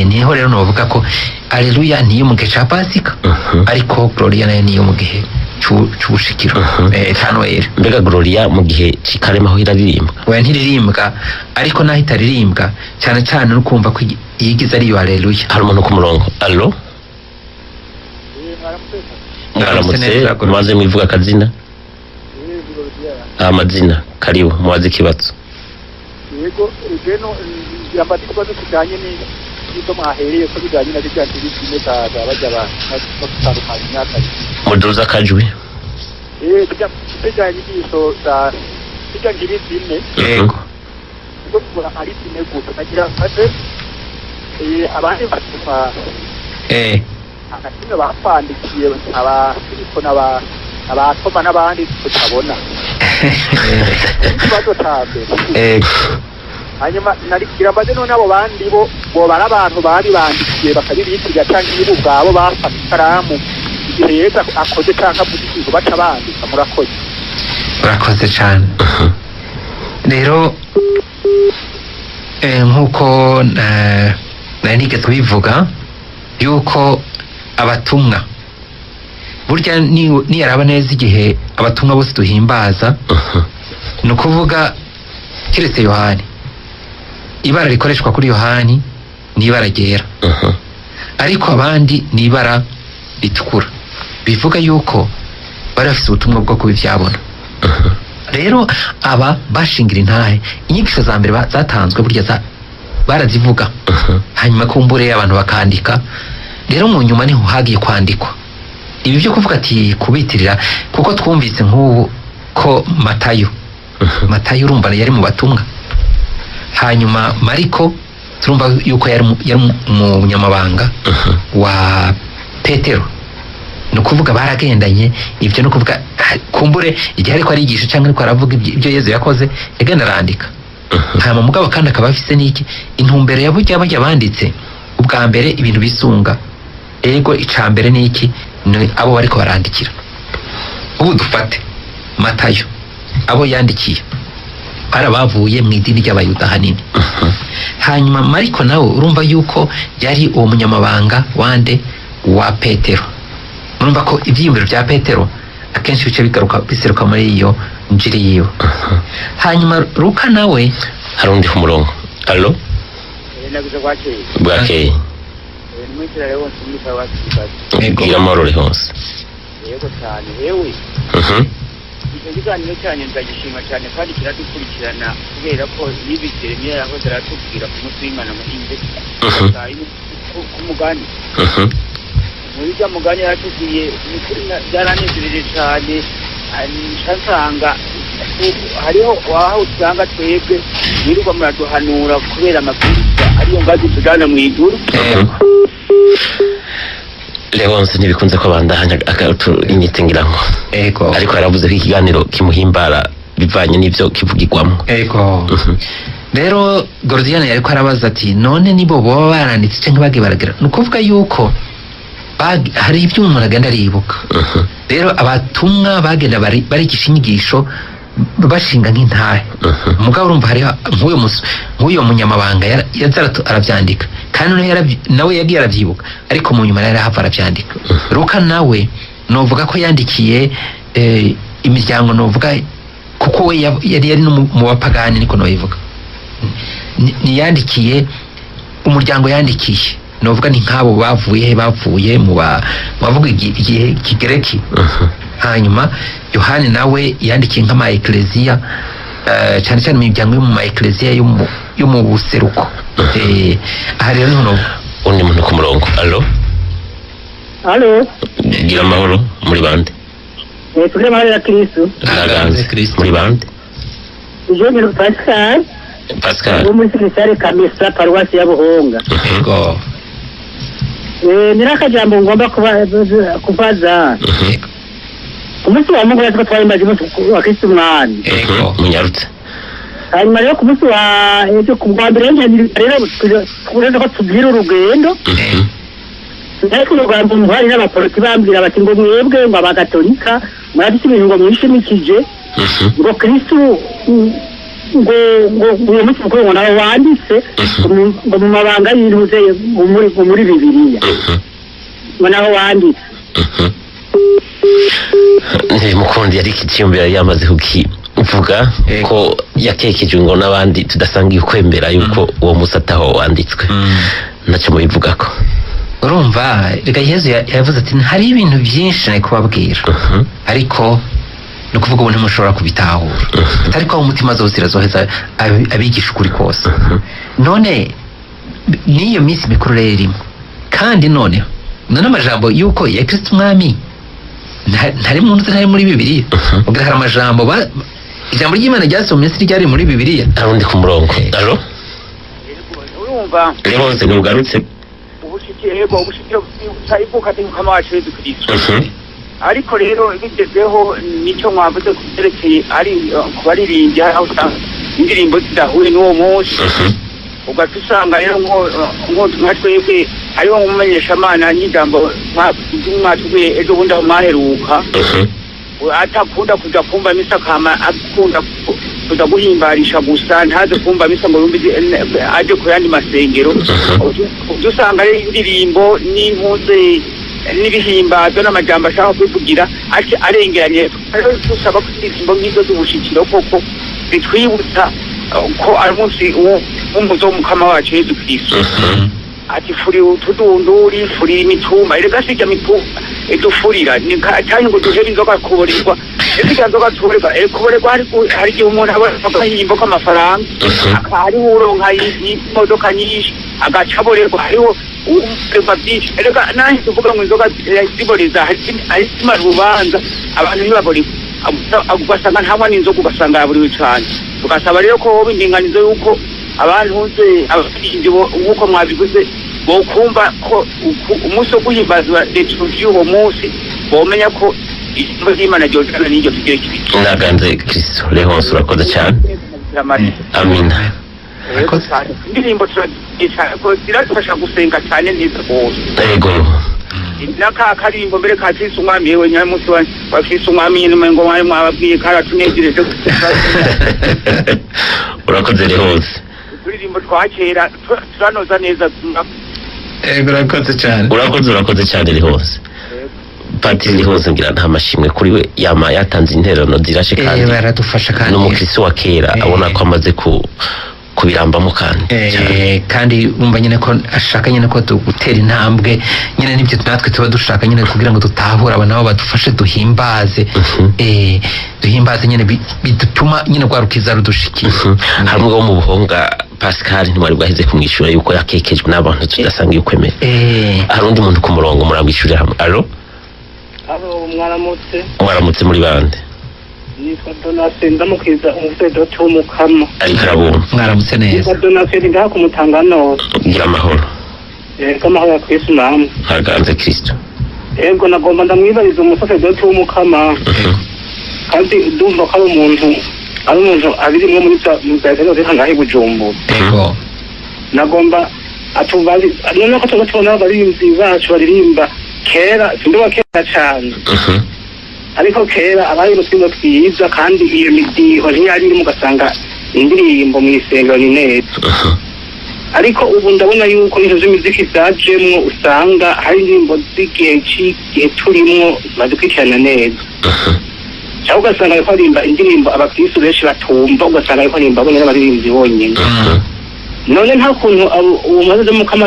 Niho rero novuga ko Aleluya niyo mu gihe ca Pasika, ariko Gloria nayo niyo mu gihe c'ubushikiro ca Noel. Mbega Gloria mu gihe c'ikarema ho iraririmbwa? Oya, ntiririmbwa, ariko naho itaririmbwa cyane cyane no kumva ko iyigize ariyo Aleluya. Hari umuntu ku murongo. Allo? Mwaramutse Mwaramutse. neza, Gloria. Mubanze mwivuga akazina, amazina. Karibu, mubaze ikibazo. Yego, rero yambaye ikibazo kijyanye n'ibyo mwahereye ko bijyanye na bya bimwe za bajya batandukanya imyaka. Muduza akajwi. Bijyanye n'inyigisho za bijya ngiri zine. Yego. Ubwo tubona ari zine gusa, nagira mfate abandi batuma akakimwe batwandikiye, aba Filipo n'aba abatoma n'abandi tutabona. Ikibazo ca mbere. Yego. Hanyuma narigira mbaze: none abo bandi bo boba ari abantu babibandikiye bakabibitirira, canke nibo ubwabo bafata ikaramu igihe Yesu akoze canke avuze ikintu baca bandika? Murakoze. Urakoze cyane. Rero nk'uko nari nigeze kubivuga yuko abatumwa burya niyaraba neza igihe abatumwa bose duhimbaza, ni ukuvuga keretse Yohani, ibara rikoreshwa kuri Yohani ni ibara ryera, ariko abandi ni ibara ritukura, bivuga yuko bari bafise ubutumwa bwo kuba ivyabona. Rero aba bashingira intahe inyigisho za mbere zatanzwe burya barazivuga, hanyuma kumbure abantu bakandika. Rero mu nyuma niho hagiye kwandikwa ibi byo kuvuga ati kubitirira, kuko twumvise nk'ubu ko Matayo urumva yari mu batumwa, hanyuma Mariko turumva yuko yari umunyamabanga wa Petero, ni ukuvuga baragendanye. Ibyo ni ukuvuga kumbure igihe ariko arigisha cyangwa ariko aravuga ibyo Yezu yakoze, yagenda arandika. Hanyuma mugabo kandi akaba afise n'iki intumbero ya burya bajya banditse ubwa mbere ibintu bisunga. Ego, ica mbere ni iki? Ni abo bariko barandikira. Ubu dufate Matayo, abo yandikiye bari abavuye mu idini ry'Abayuda hanini. Hanyuma Mariko nawe urumva yuko yari uwo munyamabanga wande? Wa Petero. Murumva ko ibyiyumviro bya Petero akenshi bice bigaruka biseruka muri iyo njiri yiwe. Hanyuma Luka nawe Hari undi ku murongo. Allo? Nagize kwakeye. Bwakeye. Nimwitira rero muri paruwasi. Yego. Gira amahoro hose. Yego cyane, yewe. Icyo kiganiro cyanyu ndagishima cyane kandi kiradukurikirana, kubera ko n'ibi Jeremiya yahoze aratubwira ku munsi w'Imana muhinze ku mugani, muri rya mugani yaratubwiye. Ni ukuri byaranezereje cyane. Nca nsanga hariho waho usanga twebwe mwirirwa muraduhanura kubera amabwiriza ariyo ngazi tujana mu ijuru. Yego. Leonce, ntibikunze ko bandahanya inyite ngira ngo Ego. ariko yaravuze ko ikiganiro kimuhimbara bivanye n'ivyo kivugirwamo. Ego. Rero Gordiana yariko arabaza ati: none nibo boba baranditse canke bagiye baragira? Ni ukuvuga yuko hari ibyo umuntu agenda aribuka. Rero abatumwa bagenda barigisha inyigisho bashinga nk'intahe. Mugabo urumva hariho nk'uyo munyamabanga yaza aravyandika, kandi nawe nawe yagiye aravyibuka, ariko mu nyuma yari ahava aravyandika. Luka nawe novuga ko yandikiye imiryango, novuga kuko we yari no mu bapagani, niko nobivuga. Niyandikiye umuryango, yandikiye novuga ni nk'abo bavuye he? Bavuye mu bavuga igihe kigereki. Hanyuma Yohani nawe yandikiye nk'ama ekleziya. Cyane cyane mu miryango yo mu ma ecclesia yo mu buseruko. Aha rero niho novuga. Undi muntu ku murongo. Allo? Allo? Gira amahoro, muri bande? Tugire amahoro ya Kristo. Naganze. Kristo. Muri bande? Jean Pascal. Pascal. Wo muri succursale Kamesa, paruwasi ya Buhonga. Yego. Niri akajambo ngomba kubaza. Yego. Ku munsi wa Mungu natwe twahimbaje umunsi wa Kristo Umwami. Yego. Munyarutse. Hanyuma rero ku munsi wa ejo ku bwa mbere rero uretse ko tugira urugendo, ariko urugamba hari n'abaporoti bambwira bati ngo mwebwe ngo abagatolika murafise ibintu ngo mwishimikije, ngo Kristu ngo uwo munsi mukuru ngo nawe wanditse ngo mu mabanga y'intuze ngo muri Bibiliya, ngo naho wanditse. Ntibimukundi, ariko icyiyumviro yari yamaze kukivuga Yego. ko yakekejwe ngo n'abandi tudasangiye ukwemera yuko uwo munsi ataho wanditswe. Ntacyo mubivugako? Urumva reka, Yezu yavuze ati hari ibintu byinshi nari kubabwira, ariko ni ukuvuga ubu ntimushobora kubitahura, ariko aho umutima zose irazoheza abigisha ukuri kose. None n'iyo minsi mikuru rero irimo kandi noneho none amajambo y'uko ya Kristo Umwami ntari mu nzu, ntari muri Bibiliya. Ubwo hari amajambo ijambo ry'Imana ryasomwe mu minsi ryari muri Bibiliya. Hari undi ku murongo. Allo? Urumva. Rehose, ntugarutse. Ubushikiro, yego, ubushikiro bwibutsa ivuka ry'Umukama wacu Yezu Kristo. Ariko rero bigezweho nicyo mwavuze ku byerekeye ari ku baririmbyi, hari aho usanga indirimbo zidahuye n'uwo munsi, ugaca usanga rero nko nka twebwe hariho nk'umumenyeshamana n'ijambo mwatubwiye ejo bundi aho mwaheruka, atakunda kuja kumva misa, kama akunda kuja guhimbarisha gusa, ntaze kumva misa ngo yumve aje ku yandi masengero. Ujya usanga ari indirimbo n'impuze n'ibihimbazo n'amajambo ashaka kwivugira ati arengeranye. Rero dusaba ko indirimbo nk'izo z'ubushikiro koko zitwibutsa ko ari umunsi w'umuzo w'Umukama wacu Yezu Kristo, ati furi utudunduri, furira imitumba. Erega sirya mitumba idufurira ni canke ngo duhebe inzoga kuborerwa. Zirya nzoga tuborerwa, kuborerwa hari igihe umuntu abona agahimbo k'amafaranga, hariho uronka imodoka nyinshi agaca aborerwa, hariho uborerwa byinshi. Erega nahe tuvuga ngo inzoga ziboreza, hari izimara urubanza abantu ntibaborerwa, ugasanga ntanywa n'inzoga, ugasanga yaburiwe cane. Tugasaba rero ko hoba indinganizo y'uko abantu abarinzi nk'uko mwabivuze bokumva ko umunsi wo guhimbazwa liturgie, uwo munsi bomenya ko ijambo ry'Imana ryojana n'iryo tugire kibiki. Naganze Kristo. Rehose, urakoze cyane. Amina. Urakoze. Indirimbo turazica ko ziradufasha gusenga cyane neza rwose. Yego. Naka karimbo mbere ka Kristo Umwami, yewe nyamunsi wa Kristo Umwami nyine ngo mwari mwababwiye karatunejereje. Urakoze, Rehose. Uturirimbo twa kera turanoza neza. Yego, urakoze cyane. Urakoze, urakoze cyane, Rehose. Patiri Rehose, ngira nta mashimwe kuri we, yama yatanze intererano zirashe kandi baradufasha kandi n'umukristo wa kera abona ko amaze kubirambamo kandi cyane. Kandi wumva nyine ko ashaka nyine ko gutera intambwe nyine, nibyo natwe tuba dushaka nyine kugira ngo dutahure aba nabo badufashe duhimbaze, duhimbaze nyine bidutuma nyine rwa rukiza rudushikiye. Hari umwe wo mu Buhonga, Pascal, ntiwari bwaheze kumwishyura yuko yakekejwe n'abantu tudasanga yukwemera. Hari undi muntu ku murongo, muramwishyurira hamwe. Allo? Allo, mwaramutse. Mwaramutse, muri bande? Nitwa Donatien, ndamukwiza umusaseredoti w'Umukama. Ariko arabumva. Mwaramutse neza. Nitwa Donatien, ngaha ku Mutangano. Gira amahoro. Yego, amahoro ya Kristo namwe. Ntaganze Kristo. Yego, nagomba ndamwibariza umusaseredoti w'Umukama, kandi ndumva ko ari umuntu abirimwo muri za reka ngahe i Bujumbura. Nagomba atubazi noneho ko tuba tubona abaririmbyi bacu baririmba kera, sinduba kera cyane, ariko kera abari mu twibo twiza kandi iyo midiho ntiyari irimo, ugasanga indirimbo mu isengero ni neza. Ariko ubu ndabona yuko ibintu by'imiziki byajemwo, usanga hari indirimbo z'igihe c'igihe turimwo bazikurikirana neza, cyangwa ugasanga ariko aririmba indirimbo abakristu benshi batumva, ugasanga ariko aririmba bonyine abaririmbyi bonyine. None nta kuntu uwo maze mukama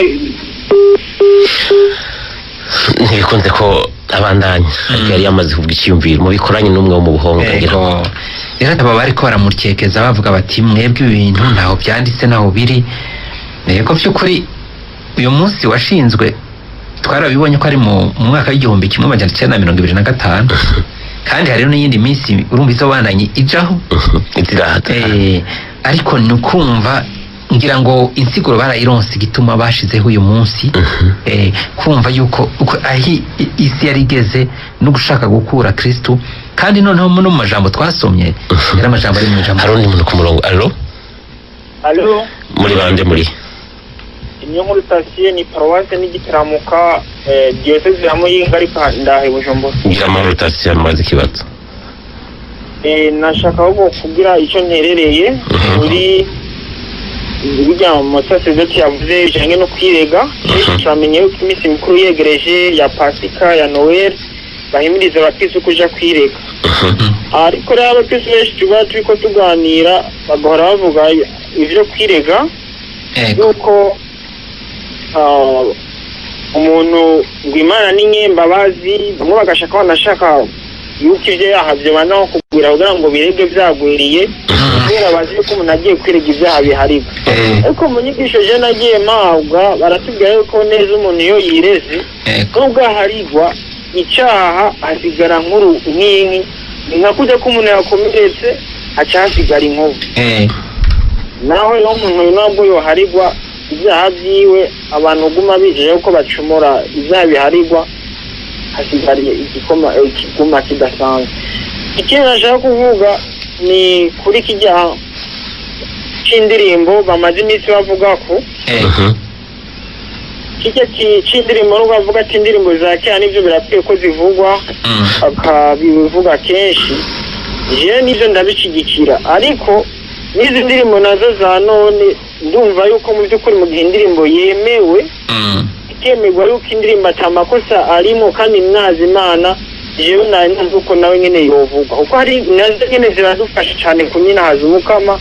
Ntibikunze ko Abandanya, ariko yari yamaze kuvuga icyiyumviro mubikoranye n'umwe wo mu Buhonga, ngira ngo. Ego. Rero aba bariko baramukekeza bavuga bati: "Mwebwe ibintu ntaho byanditse, ntaho biri." Yego, by'ukuri uyu munsi washinzwe, twarabibonye ko ari mu mwaka w'1925, kandi hariho n'iyindi minsi urumva izobananye ijaho. Izirahata. Ariko ni ukumva ngira ngo insiguro barayironse igituma bashizeho uyu munsi, kumva yuko uko ahi isi yari igeze no gushaka gukura Kristu, kandi noneho no mu majambo twasomye yari amajambo ari mu ijambo. Hari undi muntu ku murongo. Allo? Allo? Muri bande, muri? Niyo nkuru sitasiyo, ni paruwase n'Igitaramuka, diyoseze ya Muyinga, ariko ndahe Bujumbura. Ngira amahoro, Tasiyano, mubaze ikibazo. Nashaka ahubwo kugira icyo nterereye muri burya musaseredoti yavuze bijanye no kwirega. Kenshi turamenye yuko iminsi mikuru yegereje ya Pasika, ya Noel, bahimiriza abakristo kuja kwirega. Ariko rero abakristo benshi tuba turiko tuganira bagahora bavuga ivyo kwirega yuko umuntu ngo Imana ni nyembabazi, bamwe bagashaka banashaka yuko ibyo yaha byobanza nko kugwira kugira ngo birege byagwiriye, kubera bazi yuko umuntu agiye kwirega ibyaha biharigwa. Ariko mu nyigisho je nagiye mpabwa, baratubwira yuko neza umuntu iyo yireze, nubwo aharigwa icyaha, hasigara nkuru nk'inki, ni nka kujya ko umuntu yakomeretse haca hasigara inkovu. Naho rero umuntu nubwo yoharigwa ibyaha byiwe, abantu guma bijeje ko bacumura, ibyaha biharigwa hasigara igikoma, ikiguma kidasanzwe. Ikindi nashaka kuvuga ni kuri kijya c'indirimbo bamaze iminsi bavuga ko kijya c'indirimbo, nubwo bavuga ati indirimbo za kera nivyo birakwiye ko zivugwa, akabivuga kenshi, jewe nivyo ndabishigikira, ariko n'izi ndirimbo nazo za none ndumva yuko mu by'ukuri mu gihe indirimbo yemewe, ikemerwa yuko indirimbo ata makosa arimo kandi mwazi Imana, jewe nawe numva uko nawe nyene yovugwa, kuko hari nazo nyene ziradufasha cane kunyinahaza Umukama.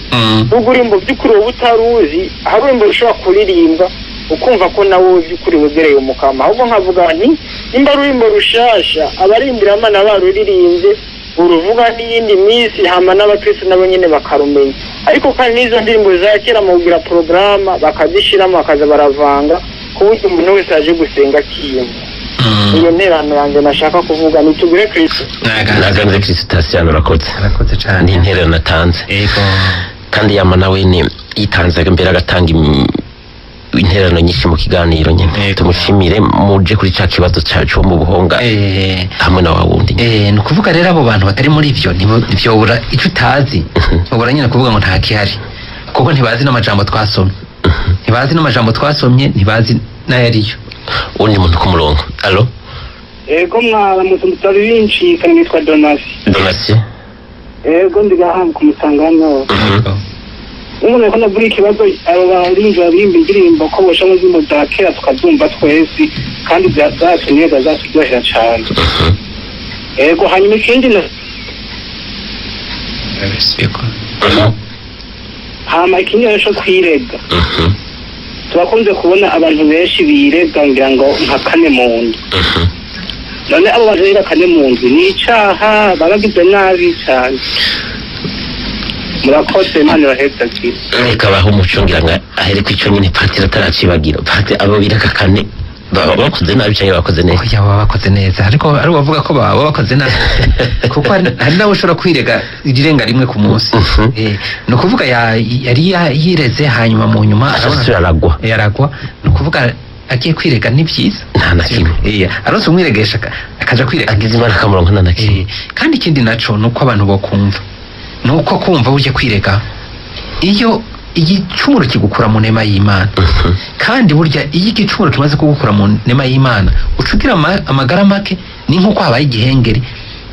Nubwo urimbo by'ukuri wowe utaruzi, hari urimbo rushobora kuririmbwa ukumva ko nawe by'ukuri wegereye Umukama. Ahubwo nkavuga nti nimba ari ururimbo rushasha, abarimbiramana baruririmbye uruvuga n'iyindi minsi, hama n'abakristo nabo nyene bakarumenya. Ariko kandi n'izo ndirimbo za kera mu kugira porogaramu bakazishiramo, bakaza baravanga ku buryo umuntu wese aje gusenga akiyumva. Iyo nterano yanjye nashaka kuvuga. Nitugire Kristo. Naganze Kristo. Tasiyano, urakoze. Arakoze cane. Ni intererano natanze. Kandi yama nawe ni yitanze mbere agatanga intererano nyinshi mu kiganiro nyine. Tumushimire. Muje kuri ca kibazo cacu mu Buhonga hamwe na wa wundi nyene. Ni ukuvuga rero abo bantu batari muri ivyo ntivyobura icyo utazi, ubura nyine kuvuga ngo nta kihari, kuko ntibazi n'amajambo twasomye, ntibazi n'amajambo twasomye, ntibazi n'ayariyo. Uwundi muntu ku murongo. Allo? Ego, mwaramutse, mutari bincika, nitwa Donasi. Donatien. Ego, ndi gaha ku Musangano. Umuntu ariko ndavuga ikibazo, abo barinzi baririmba indirimbo ko bosha mu ndirimbo za kera tukazumva twese, kandi zatuneza, zaturyohera cane. Ego, hanyuma ikindi hama ikindi rero co kwirega, turakunze kubona abantu benshi birega, ngira ngo nka kane mu nzu. None abo bantu rero kane mu nzu ni icaha baragize nabi cane. Murakoze, Imana ibahezagire. Reka bahe umuco, ngira ngo ahere ku ico nyene patiri ataracibagira. Patiri, abo bireka kane baba bakoze nabi canke bakoze neza? Oya, baba bakoze neza, ariko ari ubavuga ko baba bakoze nabi, kuko hari n'abo ushobora kwirega irenga rimwe ku munsi. Ni ukuvuga yari yireze, hanyuma mu nyuma arabona asubira aragwa. Yaragwa. Ni ukuvuga agiye kwirega ni byiza. Nta na kimwe. Aronse umwiregesha akaja kwirega. Agize Imana akamuronka, nta na kimwe. Kandi ikindi naco ni uko abantu bokumva, ni uko kumva burya kwirega, iyo igicumuro kigukura mu nema y'Imana, kandi burya iyo igicumuro kimaze kugukura mu nema y'Imana, uca ugira amagara make, ni nk'uko habaye igihengeri.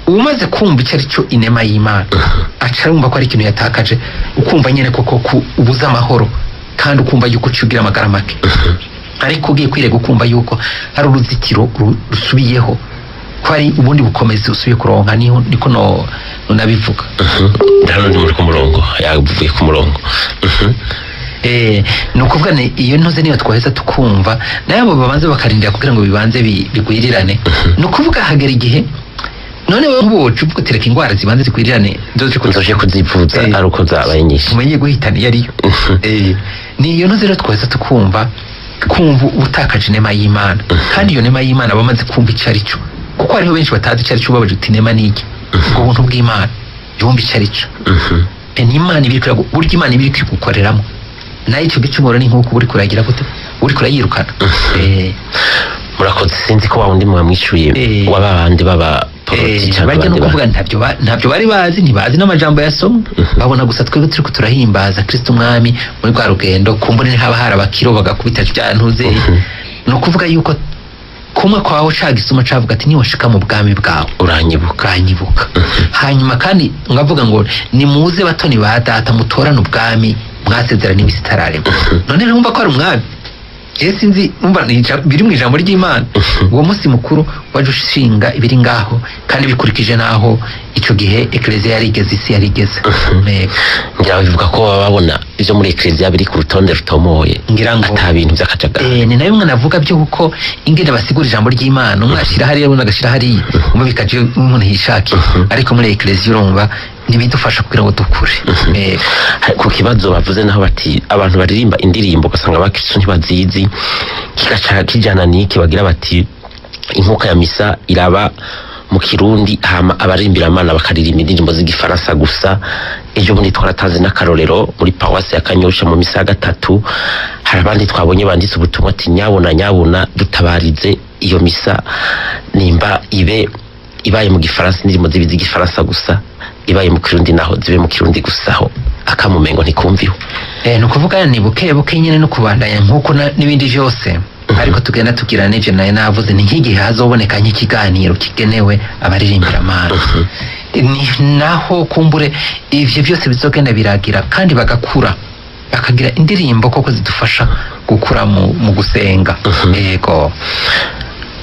Umaze kumva icyo ari cyo inema y'Imana, aca yumva ko ari ikintu yatakaje, ukumva nyene koko ku ubuze amahoro, kandi ukumva yuko uca ugira amagara make. Ariko ugiye kwirega, ukumva yuko hari uruzitiro rusubiyeho, ko hari ubundi bukomezi usubiye kuronka. Niho niko no nabivuga. Ndabona undi muntu ku murongo, yavuye ku murongo. Ni ukuvuga ni iyo ntuze niyo twaheza tukumva nayo abo babanze bakarindira kugira ngo bibanze bigwirirane. Ni ukuvuga hagera igihe none wewe nk'ubu uvuga uti reka ingwara zibanze zigwirirane nzoje nzoje kuzivuza ari uko zabaye nyinshi, umenye guhitana iyo ariyo. Ni iyo ntuze rero twaheza tukumva kumva utakaje inema y'Imana, kandi iyo nema y'Imana bamaze kumva icyo ari cyo, kuko hariho benshi batazi icyo ari cyo. Babaje uti inema ni iki? Ubwo buntu bw'Imana yumva icyo ari cyo. Ni Imana ibiri burya Imana ibiri kwigukoreramo, nayo icyo gicumuro ni nk'uko uri kuragira gute, uri kurayirukana. Murakoze. Sinzi ko wa wundi mwamwishyuye wa babandi baba bajya no kuvuga ntabyo bari bazi, ntibazi n'amajambo yasomwe, babona gusa twebwe turiko turahimbaza Kristo Umwami muri rwa rugendo. Kumbure haba hari abakiro bagakubita bya ntuze. Ni ukuvuga yuko kumwe kwawe ca gisuma cavuga ati niwashika mu bwami bwawe uranyibuka, uranyibuka. Hanyuma kandi ngavuga ngo nimuze batoni ba data mutorane ubwami mwasezerana imisi itararemwa. None rero umva ko ari umwami, je sinzi umva biri mu ijambo ry'Imana. Uwo munsi mukuru waje ushinga ibiri ngaho kandi bikurikije naho ico gihe ekleziya yarigeze, isi yarigeze. Ngira bivuga ko baba babona ivyo muri ekleziya biri ku rutonde rutomoye, ngira ngo ata bintu vy'akajagari. Ni nayo mwe navuga byo kuko ingene basigura ijambo ry'Imana, umwe ashira hariya undi agashira hariya, umwe bikaje umuntu yishakiye, ariko muri ekleziya urumva nibidufasha kugira ngo dukure. Ku kibazo bavuze naho bati abantu baririmba indirimbo ugasanga abakristo ntibazizi, kigaca kijana niki bagira bati inkuka ya misa iraba mu Kirundi, hama abaririmbira Imana bakaririmba indirimbo z'igifaransa gusa. Ejo bundi twaratanze n'akarorero muri paruwasi ya Kanyosha mu misa ya gatatu, hari abandi twabonye banditse ubutumwa ati nyabona nyabona dutabarize iyo misa nimba ibe ibaye mu gifaransa indirimbo zibe z'igifaransa gusa, ibaye mu Kirundi naho zibe mu Kirundi gusaho, akamumengo ntikumviho. Ni ukuvuga ni buke buke nyene no kubandanya nkuko n'ibindi vyose, ariko tugenda tugira n'ivyo nayo navuze, ni nk'igihe hazoboneka nk'ikiganiro kigenewe abaririmbira Imana, ni naho kumbure ivyo byose bizogenda biragira kandi bagakura bakagira indirimbo koko zidufasha gukura mu gusenga. Yego,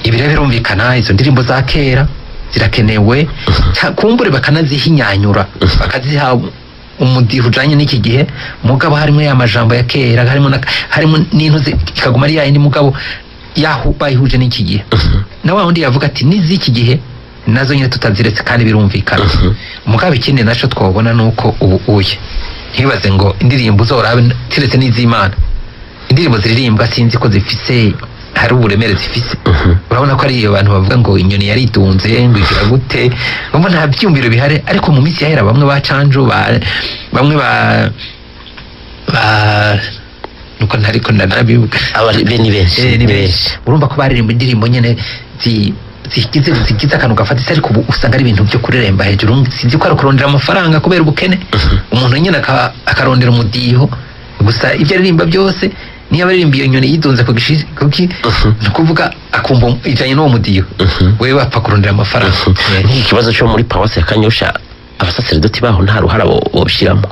ibi rero birumvikana, izo ndirimbo za kera zirakenewe, kumbure bakanazihinyanyura bakaziha umudiho ujanye n'iki gihe, mugabo harimo ya majambo ya kera, harimo n'intuze ikaguma ari yayindi, mugabo yahu bayihuje n'iki gihe. Na wa wundi yavuga ati n'iziki gihe nazo nyine tutaziretse, kandi birumvikana. Mugabo ikindi naco twobona nuko ubu uye ntibaze ngo indirimbo uzorabe tiretse n'iz'Imana, indirimbo ziririmbwa sinzi ko zifise hari uburemere zifise. Urabona ko ari iyo bantu bavuga ngo inyoni yaridunze ngo igira gute, bumva nta byumviro bihari. Ariko mu minsi yahera bamwe ba canjo bamwe ba nuko ntariko ndanabibuka, ni benshi, ni benshi. Urumva ko baririmba indirimbo nyene zigize akantu gafatitse, ariko ubu usanga ari ibintu byo kureremba hejuru. Sinzi ko ari kurondera amafaranga kubera ubukene, umuntu nyene akarondera umudiho gusa, ibyo aririmba byose niyo abaririmba iyo nyoni yidunze ku kuki, ni ukuvuga akumva ijanye n'uwo mudiho, wewe bapfa kurondera amafaranga. Nk'iki kibazo cyo muri paruwasi ya Kanyosha, abasaseredoti baho nta ruhara bobishiramo?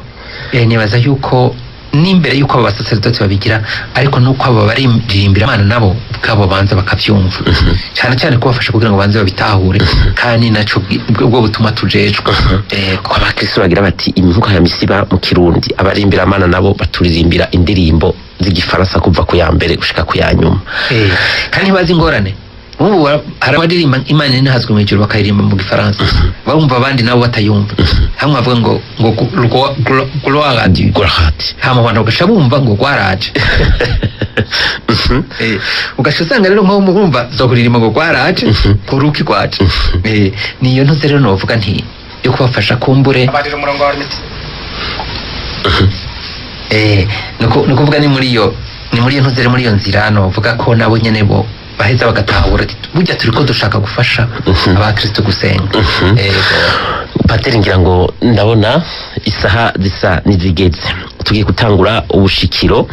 Nibaza yuko n'imbere yuko abo basaseredoti babigira, ariko nuko abo baririmbira Imana nabo ubwabo banza bakavyumva, cyane cyane kubafasha kugira ngo banze babitahure, kandi naco ubwo butuma tujejwe. Ko abakristo bagira bati imvugo ya misiba mu Kirundi, abaririmbira Imana nabo baturirimbira indirimbo z'igifaransa kuva ku ya mbere gushika ku ya nyuma. Kandi ntibazi ingorane. Ubu hari abaririmba Imana inahazwe mu ijuru bakaririmba mu gifaransa, bumva abandi nabo batayumva. Hamwe bavuga ngo gloire à Dieu, hama abantu bagaca bumva ngo gwaraje. Ugaca usanga rero nko murumva zokuririmba ngo gwaraje kuruki gwaje. Niyo ntuze rero novuga nti yo kubafasha kumbure. Nuko kuvuga ni muri iyo ntuze muri iyo nzira novuga ko nabo nyene bo baheza bagatahura burya turiko dushaka gufasha abakristo gusenga. Pateri, ngira ngo ndabona isaha zisa nizigeze, tugiye gutangura ubushikiro.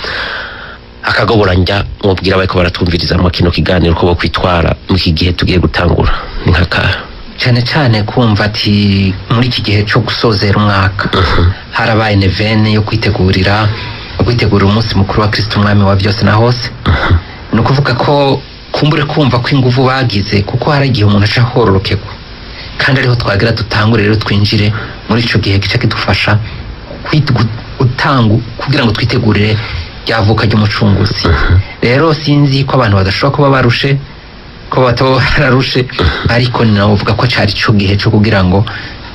Akagobora njya mubwira bariko baratwumviriza mu kino kiganiro ko bo kwitwara mu iki gihe tugiye gutangura ni nk'akahe? Cyane cyane kumva ati muri iki gihe cyo gusozera umwaka harabaye nevene yo kwitegurira umunsi mukuru wa Kristo Umwami wa byose na hose. Ni ukuvuga ko kumbure kumva ko inguvu bagize, kuko hari igihe umuntu aca hororokerwa, kandi ariho twagira dutangure rero twinjire muri ico gihe gica kidufasha gutanga kugira ngo twitegurire ryavuka ry'umucunguzi. Rero sinzi ko abantu badashobora kuba barushe, ko bataba bararushe, ariko navuga ko cari ico gihe co kugira ngo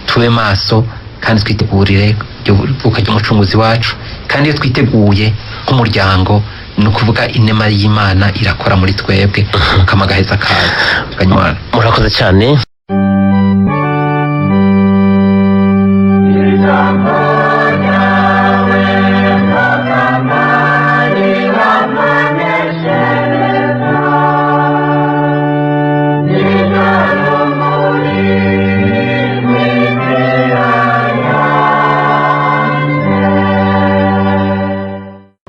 tube maso kandi twitegurire iryo vuka ry'umucunguzi wacu. Kandi iyo twiteguye nk'umuryango, ni ukuvuga inema y'Imana irakora muri twebwe, kamagaheza kaza kanywana. Murakoze cyane.